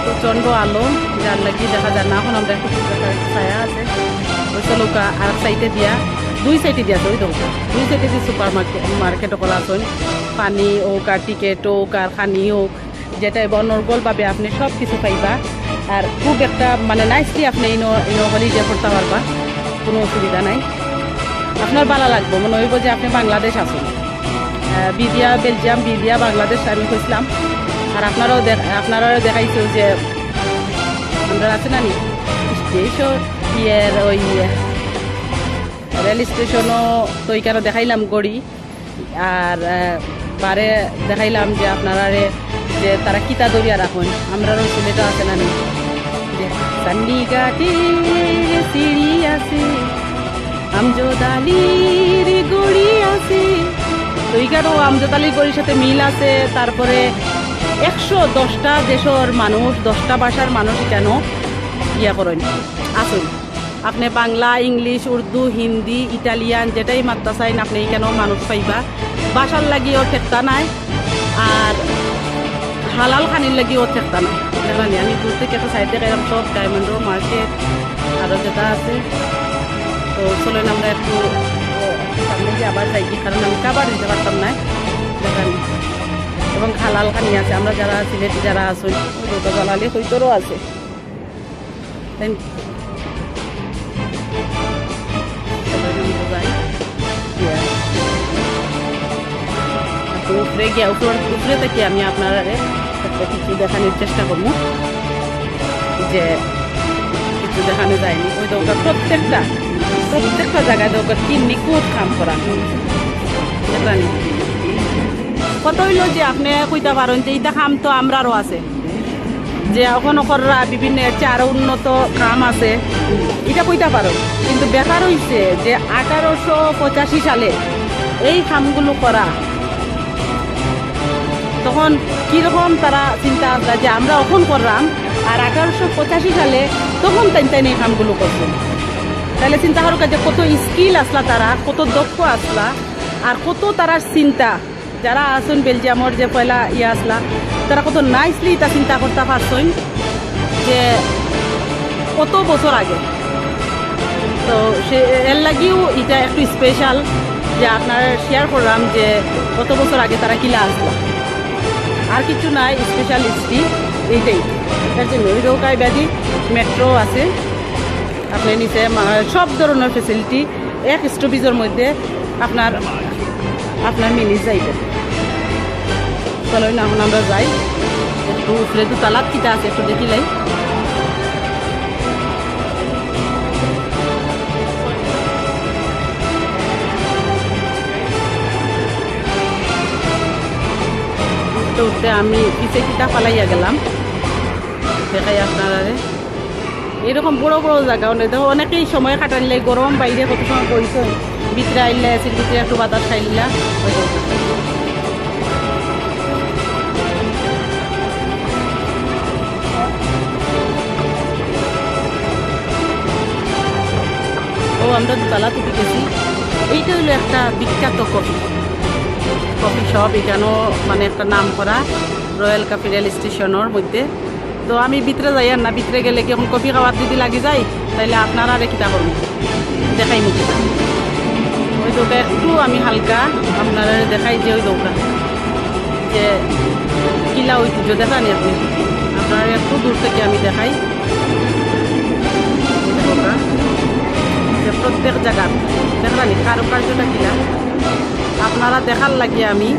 প্রচণ্ড আলো, যার লাগি দেখা যায় না। এখন আমরা একটু ছায়া আছে। ওই চলো, আর এক সাইডে দিয়া, দুই সাইডে দিয়া আছে, ওই দেখো, দুই সাইডে দিয়ে সুপার মার্কেট, মার্কেট করা আছে। পানি হোক আর টিকিট হোক আর খানি হোক, যেটা অনর্গল ভাবে আপনি সব কিছু পাইবা। আর খুব একটা মানে নাইসলি আপনি ইনো, ইনো হলিডে করতে পারবা, কোনো অসুবিধা নাই। আপনার ভালা লাগবো, মনে হইব যে আপনি বাংলাদেশ আছেন। আহ, বিদিয়া বেলজিয়াম, বিদিয়া বাংলাদেশ আমি কইছিলাম। আর আপনারাও দেখ-, আপনারাও দেখাইছো যে আমরা আছে না নি স্টেশন, ইয়ের ওই রেল স্টেশনও তো এখানে দেখাইলাম ঘড়ি। আর, আহ, বারে দেখাইলাম যে আপনারারে যে তারা কিতা দরিয়া রাখুন, আমরারও সিলেটও আছে না নি? যে সান্নিঘাটে সিঁড়ি আছে, আমজদ আলীর ঘড়ি আছে। তো এখানেও আমজদ আলীর ঘড়ির সাথে মিল আছে। তারপরে একশো দশটা দেশর মানুষ, দশটা ভাষার মানুষ এখানেও ইয়া করেন, আছেন। আপনি বাংলা, ইংলিশ, উর্দু, হিন্দি, ইটালিয়ান যেটাই মাততা চাইন, আপনি এখানেও মানুষ পাইবা। ভাষার লাগিও ঠেকতা নাই, আর হালাল খানির লাগিও ঠেকতা নাই। দেখলাম নি, আমি দূর থেকে একটা সাইড দেখাইলাম, সব ডায়মন্ডর মার্কেট আরও যেটা আছে। তো চলেন আমরা একটু সামনে গিয়ে আবার যাই কি, কারণ আমি কাবার দিতে পারতাম না। দেখলাম নি, এবং হালাল খানি আছে, আমরা যারা সিলেটি যারা আছি, ওই তো দালালি হইতরও আছে। Thank you. তো উপরে গিয়া, উপর, উপরে থেকে আমি আপনারারে একটা কিছু দেখানোর চেষ্টা করবো, যে কিছু দেখানো যায়নি। ওই দরকার প্রত্যেকটা, প্রত্যেকটা জায়গায় দরকার কি নিখুঁত কাম করা। দেখলাম নি? কত হইলো যে আপনি কইতা পারেন যে ইটা কাম তো আমরারও আছে, যে অখনো কররা বিভিন্ন এর চেয়ে আরো উন্নত কাম আছে, ইটা কইতা পারো। কিন্তু ব্যাপার হইছে যে আঠারোশো পঁচাশি সালে এই কামগুলো করা, তখন কিরকম তারা চিন্তা ভাবনা যে আমরা অখন করলাম, আর আঠারোশো পঁচাশি সালে তখন তাইন তাইন এই কামগুলো করছেন। তাইলে চিন্তা করো যে কত স্কিল আসলা তারা, কত দক্ষ আসলা, আর কত তারার চিন্তা। যারা আছইন বেলজিয়ামর যে পয়লা ইয়া আসলা, তারা কত নাইসলি ইটা চিন্তা করতা পারছইন যে কত বছর আগে। তো সে এর লাগিও ইটা একটু স্পেশাল যে আপনারারে শেয়ার করলাম যে কত বছর আগে তারা কিলা আসলা। আর কিছু নাই, স্পেশাল হিস্ট্রি এইটাই। এর জন্য ওই দৌকায় ব্যাধি মেট্রো আছে, আপনি নিচে মা-, সব ধরনের ফেসিলিটি এক স্টপেজর মধ্যে আপনার, আপনার মিলি যাইবে। চলো না, এখন আমরা যাই, একটু উপরে দোতলাত কিতা আছে একটু দেখিলাই। উঠতে উঠতে আমি পিছে কিতা ফালাইয়া গেলাম, দেখাই আপনারারে। এরকম বড় বড় জাগা, অনে-, দেখো, অনেকেই সময় কাটাইলে গরম, বাইরে কত সময় বইছইন, ভিতরে আইলা, এসির ভিতরে একটু বাতাস খাইলা, ওই তো। ও, আমরা দোতলাত উঠি গেছি। এইটা হইলো একটা বিখ্যাত কফি, কফি শপ, এখানেও মানে একটা নাম করা রয়্যাল কাফি রেল স্টেশনের মধ্যে। তো আমি ভিতরে যাইয়ার না, ভিতরে গেলে কি এখন কফি খাওয়াত যদি লাগি যাই, তাইলে আপনারারে কিতা করমু, দেখাইমু কিতা। ওই দৌকা একটু আমি হালকা আপনারারে দেখাই যে ওই দৌকা যে কিলা ঐতিহ্য দেখানি আপনি, আপনারারে একটু দূর থেকে আমি দেখাই। দৌকা যে প্রত্যেক জাগাত দেখরানি কারুকার্যটা কিলা, আপনারা দেখার লাগি আমি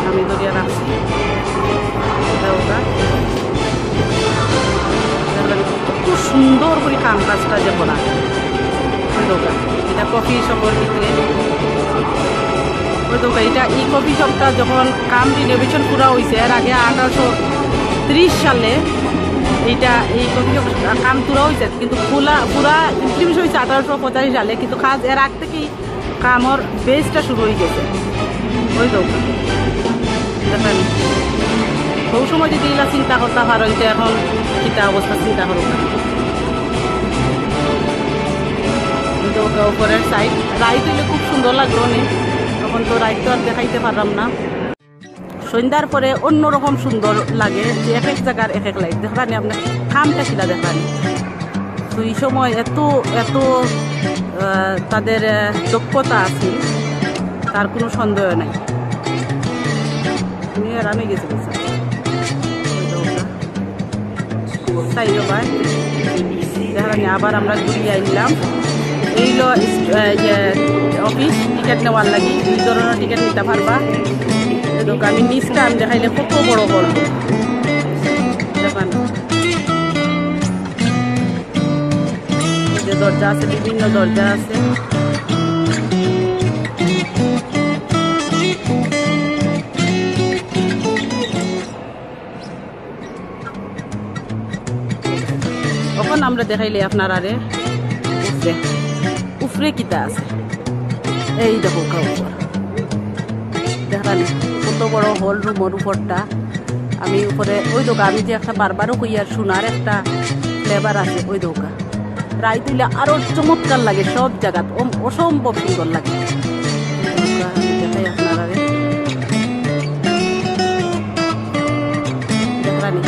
আমি ধরিয়া রাখছি। এটা ওটা। দেখবেন কত সুন্দর করে কাম কাজটা যে করা। ওই দোকান, এটা কফি শপের ভিতরে। ওই দোকান, এটা, এই কফি শপটা যখন কাম রিনোভেশন পুরা হইছে, এর আগে আঠারোশো ত্রিশ সালে এইটা, এই কফি শপ কাম পুরা হইছে, কিন্তু পুরা, পুরা ইমপ্লিমেন্ট হইছে আঠারোশো পঁচাশি সালে, কিন্তু কাজ এর আগ থেকেই কামর বেসটা শুরু হয়ে গেছে। ওই তো দেখেন, সব সময় যদি এগুলা চিন্তা করতে পারো, যে এখন কিতা অবস্থা চিন্তা করো। ওই তো ওটা উপরের সাইড, রাইত হইলে খুব সুন্দর লাগলো নি। তখন তো রাইত তো আর দেখাইতে পারলাম না। সন্ধ্যার পরে অন্যরকম সুন্দর লাগে, যে এক এক জাগার এক এক লাইট দেখরানি, আপনার কামটা কিলা দেখরানি। তো এই সময় এত, এত, আহ, তাদের, আহ, দক্ষতা আছে, তার কোনো সন্দেহ নাই। আমি হয়রান হয়ে গেছি, গেছি। ওই তো ওটা। চাইরো ভাই। দেখেন, আবার আমরা ঘুরিয়া আইলাম। এই হলো ইস-, এ, ইয়ে, অফিস, টিকিট নেওয়ার লাগি। দুই ধরনের টিকিট নিতে পারবা। এই দেখো, আমি নিচটা আমি দেখাইলে কত বড় হল। দেখেন। এই যে দরজা আছে, বিভিন্ন দরজা আছে। এখন আমরা দেখাইলে আপনারারে উপরে, উপরে কিতা আছে। এই দেখো, কা উপর। দেখলাম কত বড় হল রুমর উপরটা। আমি উপরে ওই দোকান, আমি যে একটা বারবারও কই আর সোনার একটা ফ্লেভার আছে ওই দোকান। রাইত হইলে আরো চমৎকার লাগে, সব জাগাত অম-, অসম্ভব সুন্দর লাগে। দেখাই আপনারারে। দেখলানি।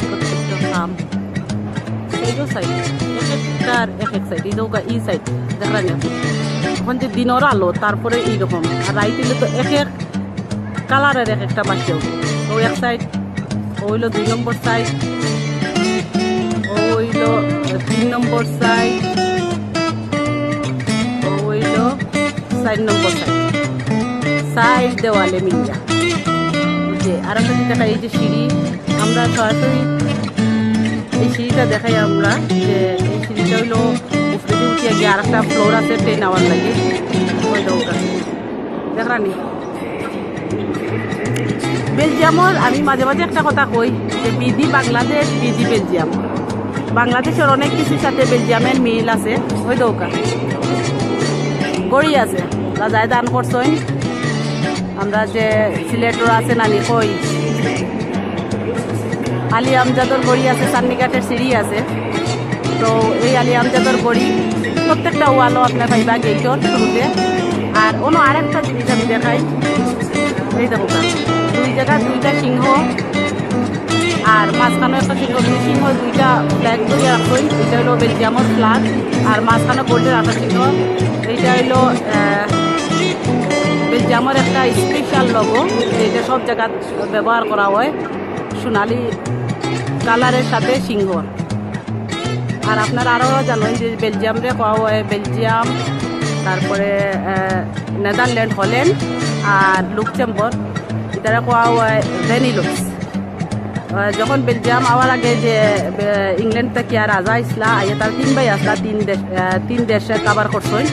প্রত্যেকটা ফার্ম, সাইডও সাইড, এক একটার এক এক সাইড। এই দেখো, এই সাইড দেখলাম এখন, এখন যে দিনর আলো, তারপরে এইরকম, আর রাইত হইলে তো এক এক কালারের এক একটা বাসি হবে। ও এক সাইড, ও হইলো দুই নম্বর সাইড, ও হইলো তিন নম্বর সাইড, ও হইলো চার নম্বর সাইড, সাইড দেওয়ালে মিলিয়া। যে আর একটা যেটা, এই যে সিঁড়ি, আমরা সরাসরি এই সিঁড়িটা দেখাই আমরা, যে এই সিঁড়িটা হইলো উপরে উঠিয়া গিয়া আর একটা ফ্লোর আছে ট্রেন আওয়ার লাগি। ও দেখরানি, বেলজিয়ামর আমি মাঝে মাঝে একটা কথা কই যে বিধি বাংলাদেশ, বিধি বেলজিয়াম। বাংলাদেশর অনেক কিছুর সাথে বেলজিয়ামর মিল আছে। ওই দৌকা ঘড়ি আছে, রাজায় দান করছইন। আমরা যে সিলেটর আছে নানি কই, আলী আমজাদর ঘড়ি আছে, চান্নিঘাটর সিঁড়ি আছে। তো এই আলী আমজাদর ঘড়ি প্রত্যেকটা ওয়ালও আপনারা পাইবা গেইটর শুরুতে। আর অন্য আরেকটা জিনিস আমি দেখাই, এই দেখো, দুই জায়গা দুইটা সিংহ, আর মাঝখানো একটা সিংহ, দুই সিংহ দুইটা ফ্ল্যাগ ধরিয়া রাখছইন। এটা হইলো বেলজিয়ামর ফ্ল্যাগ, আর মাঝখানো গোল্ডের একটা সিংহ। এইটা হইলো, আহ, বেলজিয়ামর একটা স্পেশাল লোগো, এটা সব জায়গাত ব্যবহার করা হয়, সোনালি কালারের সাথে সিংহ। আর আপনারা আরও জানেন যে বেলজিয়ামরে কওয়া হয় বেলজিয়াম, তারপরে, আহ, নেদারল্যান্ড, হল্যান্ড আর লুক্সেমবর্গ, ইতারে কওয়া হয় বেনিলুক্স। আহ, যখন বেলজিয়াম আওয়ার আগে যে, আহ, ইংল্যান্ড থাকি আর রাজা আইসলা, আইয়া তারা তিন ভাই আইসলা, তিন দেশ, আহ, তিন দেশে কভার করছইন।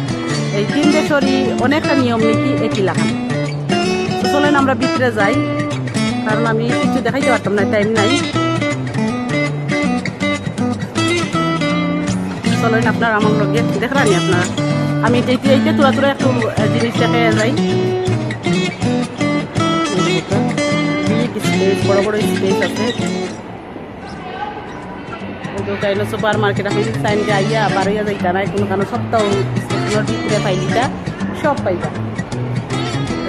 এই তিন দেশরই অনেকটা নিয়ম নীতি একই লাখান। তো চলেন আমরা ভিতরে যাই, কারণ আমি কিছু দেখাইতে পারতাম না, টাইম নাই। চলেন আপনারা আমার লগে দেখরানি আপনারা। আমি এইটা, এইটা, এইটা থুড়া থুড়া একটু, আহ, জিনিস দেখাইয়া যাই। বিগ স্পেস, বড় বড় স্পেস আছে। ওই দোকানো সুপার মার্কেট, আপনি যদি চাইন যে আইয়া বারইয়া যাইতা না, কোনো কারণে সপ্তাহ স্টেশনের ভিতরে পাইলিতা, সব পাইবা।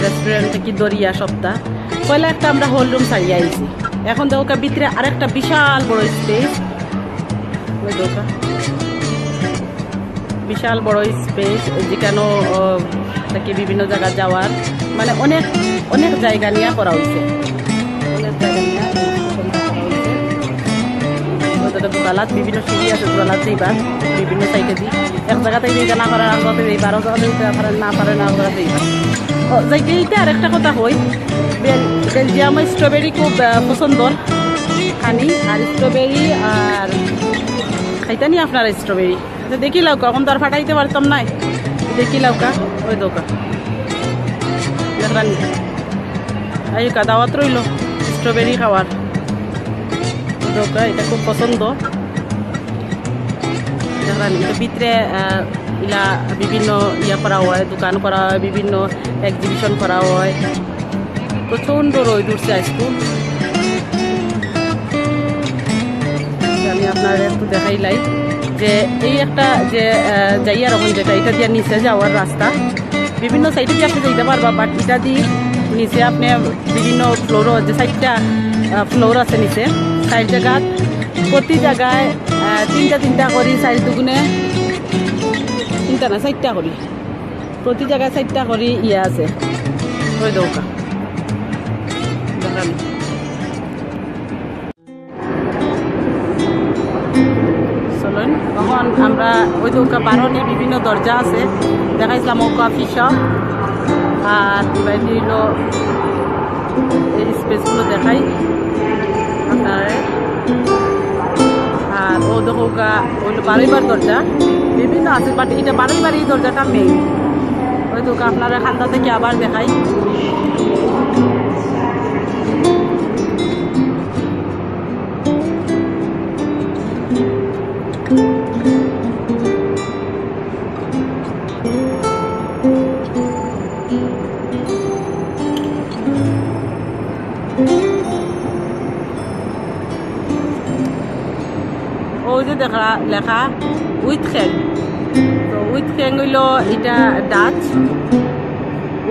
রেস্টুরেন্ট থাকি ধরিয়া সপ্তাহ। পয়লা একটা আমরা হল রুম ছাড়িয়া আইছি, এখন দেখো ভিতরে আরেকটা বিশাল বড় স্পেস। ওই দোকান বিশাল বড় স্পেস, যেখানে, আহ, থাকি বিভিন্ন জায়গা যাওয়ার, মানে, অনেক, অনেক জায়গা নিয়ে করা হয়েছে, অনেক জায়গা নিয়ে করা হয়েছে। ওটাতে দোতলাত বিভিন্ন সিঁড়ি আছে, দোতলাত যাইবা বিভিন্ন সাইডে দি, এক জায়গাতে যাইতে না পারে, আর জায়গাতে যাইবা, আরো জায়গাতে যাইতে পারে, না পারে, না জায়গাতে যাইবা। ও, যাইতে যাইতে আরেকটা কথা কই, বেল-, বেলজিয়ামে স্ট্রবেরি খুব, আহ, পছন্দ, খানি আর স্ট্রবেরি আর খাইতানি আপনারা স্ট্রবেরি। আচ্ছা, দেখি লাউকা, এখন তো আর ফাটাইতে পারতাম নাই। দেখি লাউকা, ওই দোকা। দেখলাম, আইকা দাওয়াত রইল স্ট্রবেরি খাওয়ার। ওই দোকা, এটা খুব পছন্দ। দেখলাম, এটা ভিতরে, আহ, ইলা বিভিন্ন ইয়া করা হয়, দোকান করা হয়, বিভিন্ন এক্সিবিশন করা হয়। প্রচণ্ড রোদ উঠছে আজকে। আমি আপনার একটু দেখাইলাই যে এই একটা যে, আহ, যাইয়ার এখন যেটা, এটা দিয়া নিচে যাওয়ার রাস্তা। বিভিন্ন সাইডে দিয়ে আপনি যাইতে পারবা, বাট এটা দিয়ে নিচে আপনি বিভিন্ন ফ্লোরও, যে চাইরটা, আহ, ফ্লোর আছে নিচে, চাইর জায়গাত, প্রতি জায়গায়, আহ, তিনটা তিনটা করি, চাইর দুগুণে তিনটা না, চাইরটা করি। প্রতি জায়গায় চাইরটা করি ইয়ে আছে। ওই দৌকা। দেখান। চলুন, এখন আমরা ওই দৌকা বারোনি বিভিন্ন দরজা আছে। দেখাইছিলাম ও কফি শপ। আর এবার হইল এই স্পেসগুলো দেখাই আপনারে। আর ও দেখউক্কা, ওইলো বারইবার দরজা, বিভিন্ন আছে, বাট এটা বারইবার এই দরজাটা মেইন। ওই দেখউক্কা, আপনারে খান্দা থাকি আবার দেখাই। ওই যে দেখা লেখা উইথ খেং, তো উইথ খেং হইলো এটা ডাচ,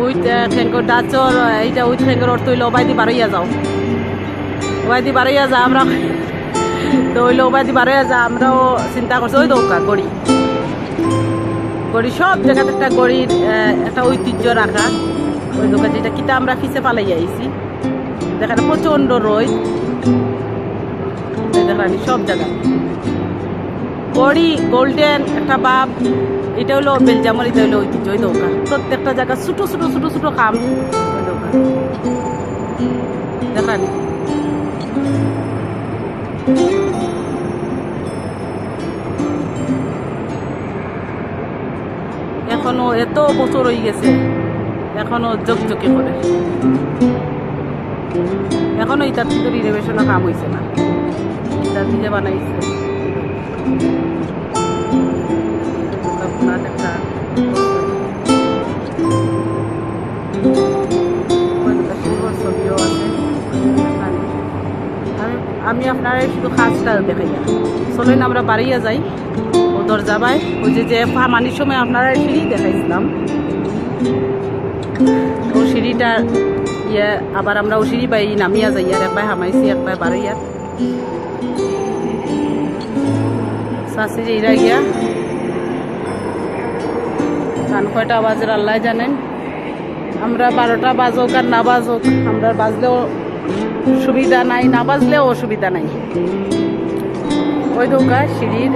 উইথ, আহ, খেং ডাচর, আহ, এটা উইথ খেংর অর্থ হইলো ওবায়দি বারইয়া যাও, ওবায়দি বারইয়া যা আমরা, তো হইলো ওবায়দি বারইয়া যা। আমরাও চিন্তা করছি ওই দেখউক্কা ঘড়ি, ঘড়ি সব জায়গাতে একটা ঘড়ির, আহ, একটা ঐতিহ্য রাখা। ওই দেখউক্কা যেটা কিতা আমরা পিছে ফালাই আইছি, দেখেন প্রচণ্ড রোদ। এই দেখেন সব জায়গা ঘড়ি, গোল্ডেন একটা ভাব। এটা হইলো বেলজিয়ামর, এটা হইলো ঐতিহ্য। ওই দেখউক্কা প্রত্যেকটা জায়গা ছোট ছোট ছোট ছোট খাম। ওই দেখউক্কা দেখেন। এখনো এত তো বছর অই গেছে, এখনো ঝকঝকে করে। এখনো ইতার কিন্তু রিনোভেশনর কাম অইছে না, ইতার দিয়ে বানাইছে। আপনার একটা ওই দুটো সুন্দর ছবিও আছে। আমি, আমি আপনারে শুধু কাজটা দেখাইয়া, চলেন আমরা বাড়িয়া যাই। ও দরজা বায়, ওই যে, যে ফামানির সময় আপনারে সিঁড়ি দেখাইছিলাম, ও সিঁড়িটা, ইয়ে, আবার আমরা ও সিঁড়ি বায় নামিয়া যাই, আর একবার হামাইছি, একবার বাড়িয়া। শাশি যেইরা গিয়া, কান কয়টা বাজের আল্লাহ জানেন। আমরা বারোটা বাজুক আর না বাজুক, আমরা বাজলেও সুবিধা নাই, না বাজলেও অসুবিধা নাই। ওই দৌকা সিঁড়ির,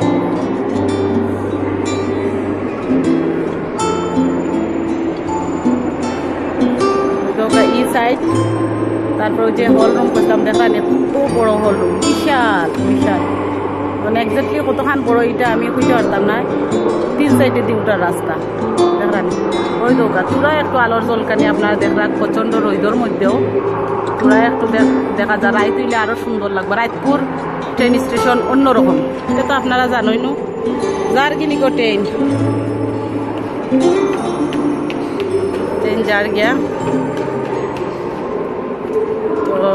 ওই দৌকা ই সাইড। তারপর ওই যে হল রুম করছিলাম, দেখা নেই, কত বড় হল রুম, বিশাল বিশাল। মানে এক্স্যাক্টলি কতখান বড় ইটা আমি কইতে পারতাম না। তিন সাইডে দি উঠার রাস্তা। দেখরা নি? ওই দৌকা, তোরা একটু আলোর ঝলকানি আপনারা দেখরা, প্রচণ্ড রইদর মধ্যেও তোরা একটু দেখ-, দেখা যায়। রাইত অইলে আরো সুন্দর লাগবে। রাইতপুর ট্রেন স্টেশন অন্যরকম, এটা তো আপনারা জানোই নু। যার গিনি গো ট্রেন, ট্রেন যার গিয়া। তো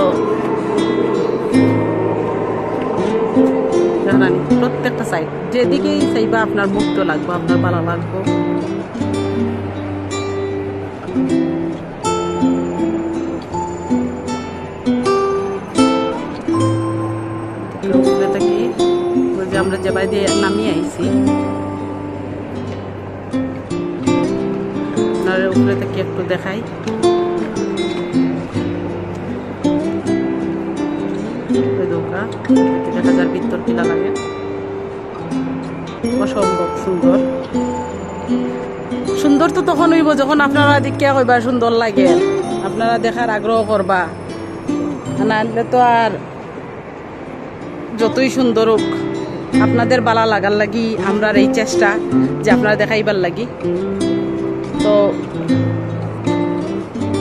দেখরা নি, প্রত্যেকটা সাইড যেদিকেই চাইবা আপনার মুগ্ধ লাগবো, আপনার ভালো লাগবো। উপরে থাকি, ওই যে আমরা যেবায় দিয়ে নামিয়ে আইছি, আপনার উপরে থাকি একটু দেখাই। ওই দৌকা, দেখা যার ভিতর কিলা লাগে। অসম্ভব সুন্দর। সুন্দর তো তখন অইবো যখন আপনারা দেখিয়া কইবা সুন্দর লাগে, আপনারা দেখার আগ্রহ করবা। নাইলে তো আর যতই সুন্দর হোক, আপনাদের বালা লাগার লাগি আমরার এই চেষ্টা যে আপনারা দেখাইবার লাগি। তো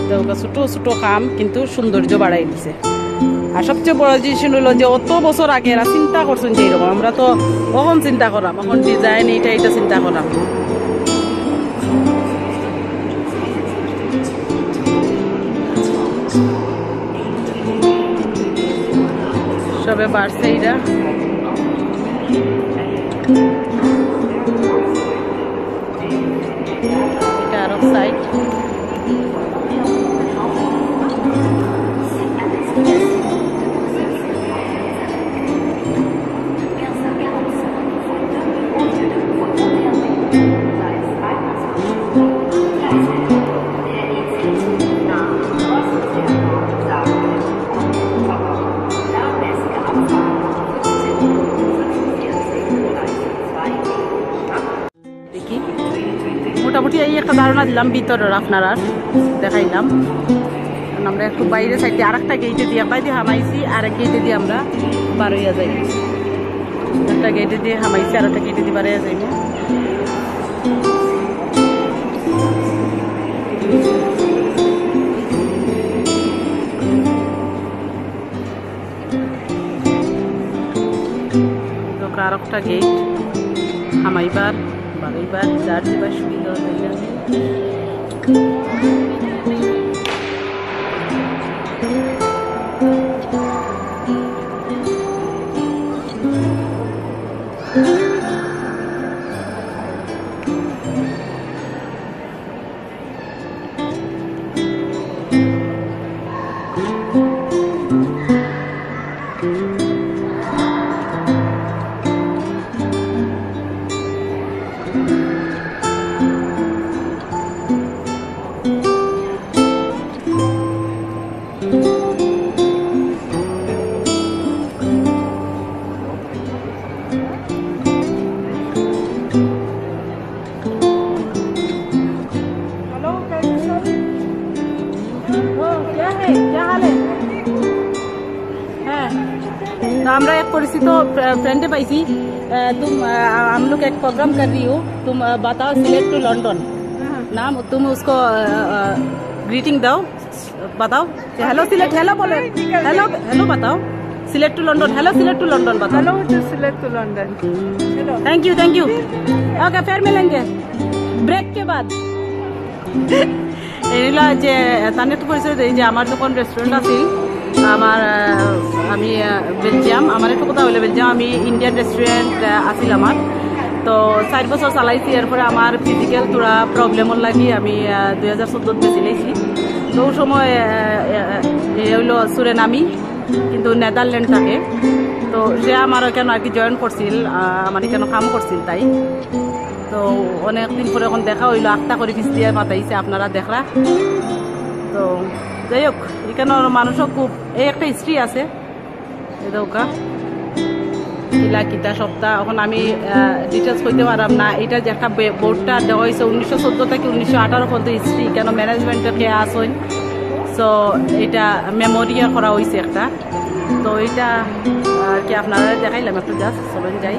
তো ছোট ছোট কাম কিন্তু সৌন্দর্য বাড়াই দিছে। আর সবচেয়ে বড় জিনিস হইলো যে অত বছর আগে এরা চিন্তা করছেন যে এরকম, আমরা তো কখন চিন্তা করাম, এখন ডিজাইন এইটা এইটা চিন্তা করাম। সবে বাড়ছে এরা। এটা আরো সাইড। দেখি, মোটামুটি এই একটা ধারণা দিলাম ভিতরের, আপনারার দেখাইলাম। কারণ আমরা একটু বাইরে সাইডে আর একটা গেইটে দিয়ে, বাইরে হামাইছি, আর এক গেইটে দিয়ে আমরা বার হইয়া যাই। একটা গেইটে দিয়ে হামাইছি, আর একটা গেইটে দিয়ে বার হইয়া যাই। দোকান আর একটা গেইট, হামাইবার, বাড়িবার, যার যেবার সুবিধা হয়। हेलो, कैसे हो? ओ, क्या है? क्या हाल है? হ্যাঁ, তো আমরা এক পরিচিত ফ্রে-, ফ্রেন্ডে পাইছি। আহ, তুম, আহ, हम लोग एक प्रोग्राम कर रही हो, तुम, আহ, बताओ, सिलेट टू लंदन। नाम, तुम उसको ग्रीटिंग दो, बताओ। हेलो सिलेट, हेलो बोलो। हेलो, हेलो बताओ। Sylhet to London, hello Sylhet to London बताओ। Hello to Sylhet to London. Hello. Thank you, thank you. OK, फिर मिलेंगे ब्रेक के बाद। এগুলা যে তানে একটু পরিচয় দেই যে আমার যখন রেস্টুরেন্ট আছিল, আমার আহ, আমি আহ, বেলজিয়াম, আমার একটু কথা হইলো বেলজিয়াম, আমি ইন্ডিয়ান রেস্টুরেন্ট আছিল আমার। তো চার বছর চালাইছি। এরপরে আমার ফিজিক্যাল থোড়া প্রবলেমর লাগি আমি দুই হাজার চোদ্দত বেশি লাইছি। তো ওই সময় আহ, আহ, এ হইলো সুরেনামি, কিন্তু নেদারল্যান্ড থাকে। তো সে আমার ওখানে আর কি জয়েন করছিল, আহ, আমার এখানে কাম করছিল তাই। তো অনেক দিন পরে এখন দেখা হইলো, আখতা করি পিছ দিয়া মাতাইছে, আপনারা দেখরা। তো যাই হোক, এখানর মানুষও খুব, এই একটা হিস্ট্রি আছে, এ দৌকা ইলা কিতা সপ্তাহ। এখন আমি ডিটেলস কইতে পারলাম না। এটা যে একটা বে- বোর্ডটা দেওয়া হয়েছে উনিশশো চোদ্দ থেকে উনিশশো আঠারো পর্যন্ত হিস্ট্রি, কেন ম্যানেজমেন্টে কে আসইন। সো এটা মেমোরিয়াল করা হয়েছে একটা। তো এটা আর কি আপনারা দেখাইলাম একটু, জাস্ট চলেন যাই।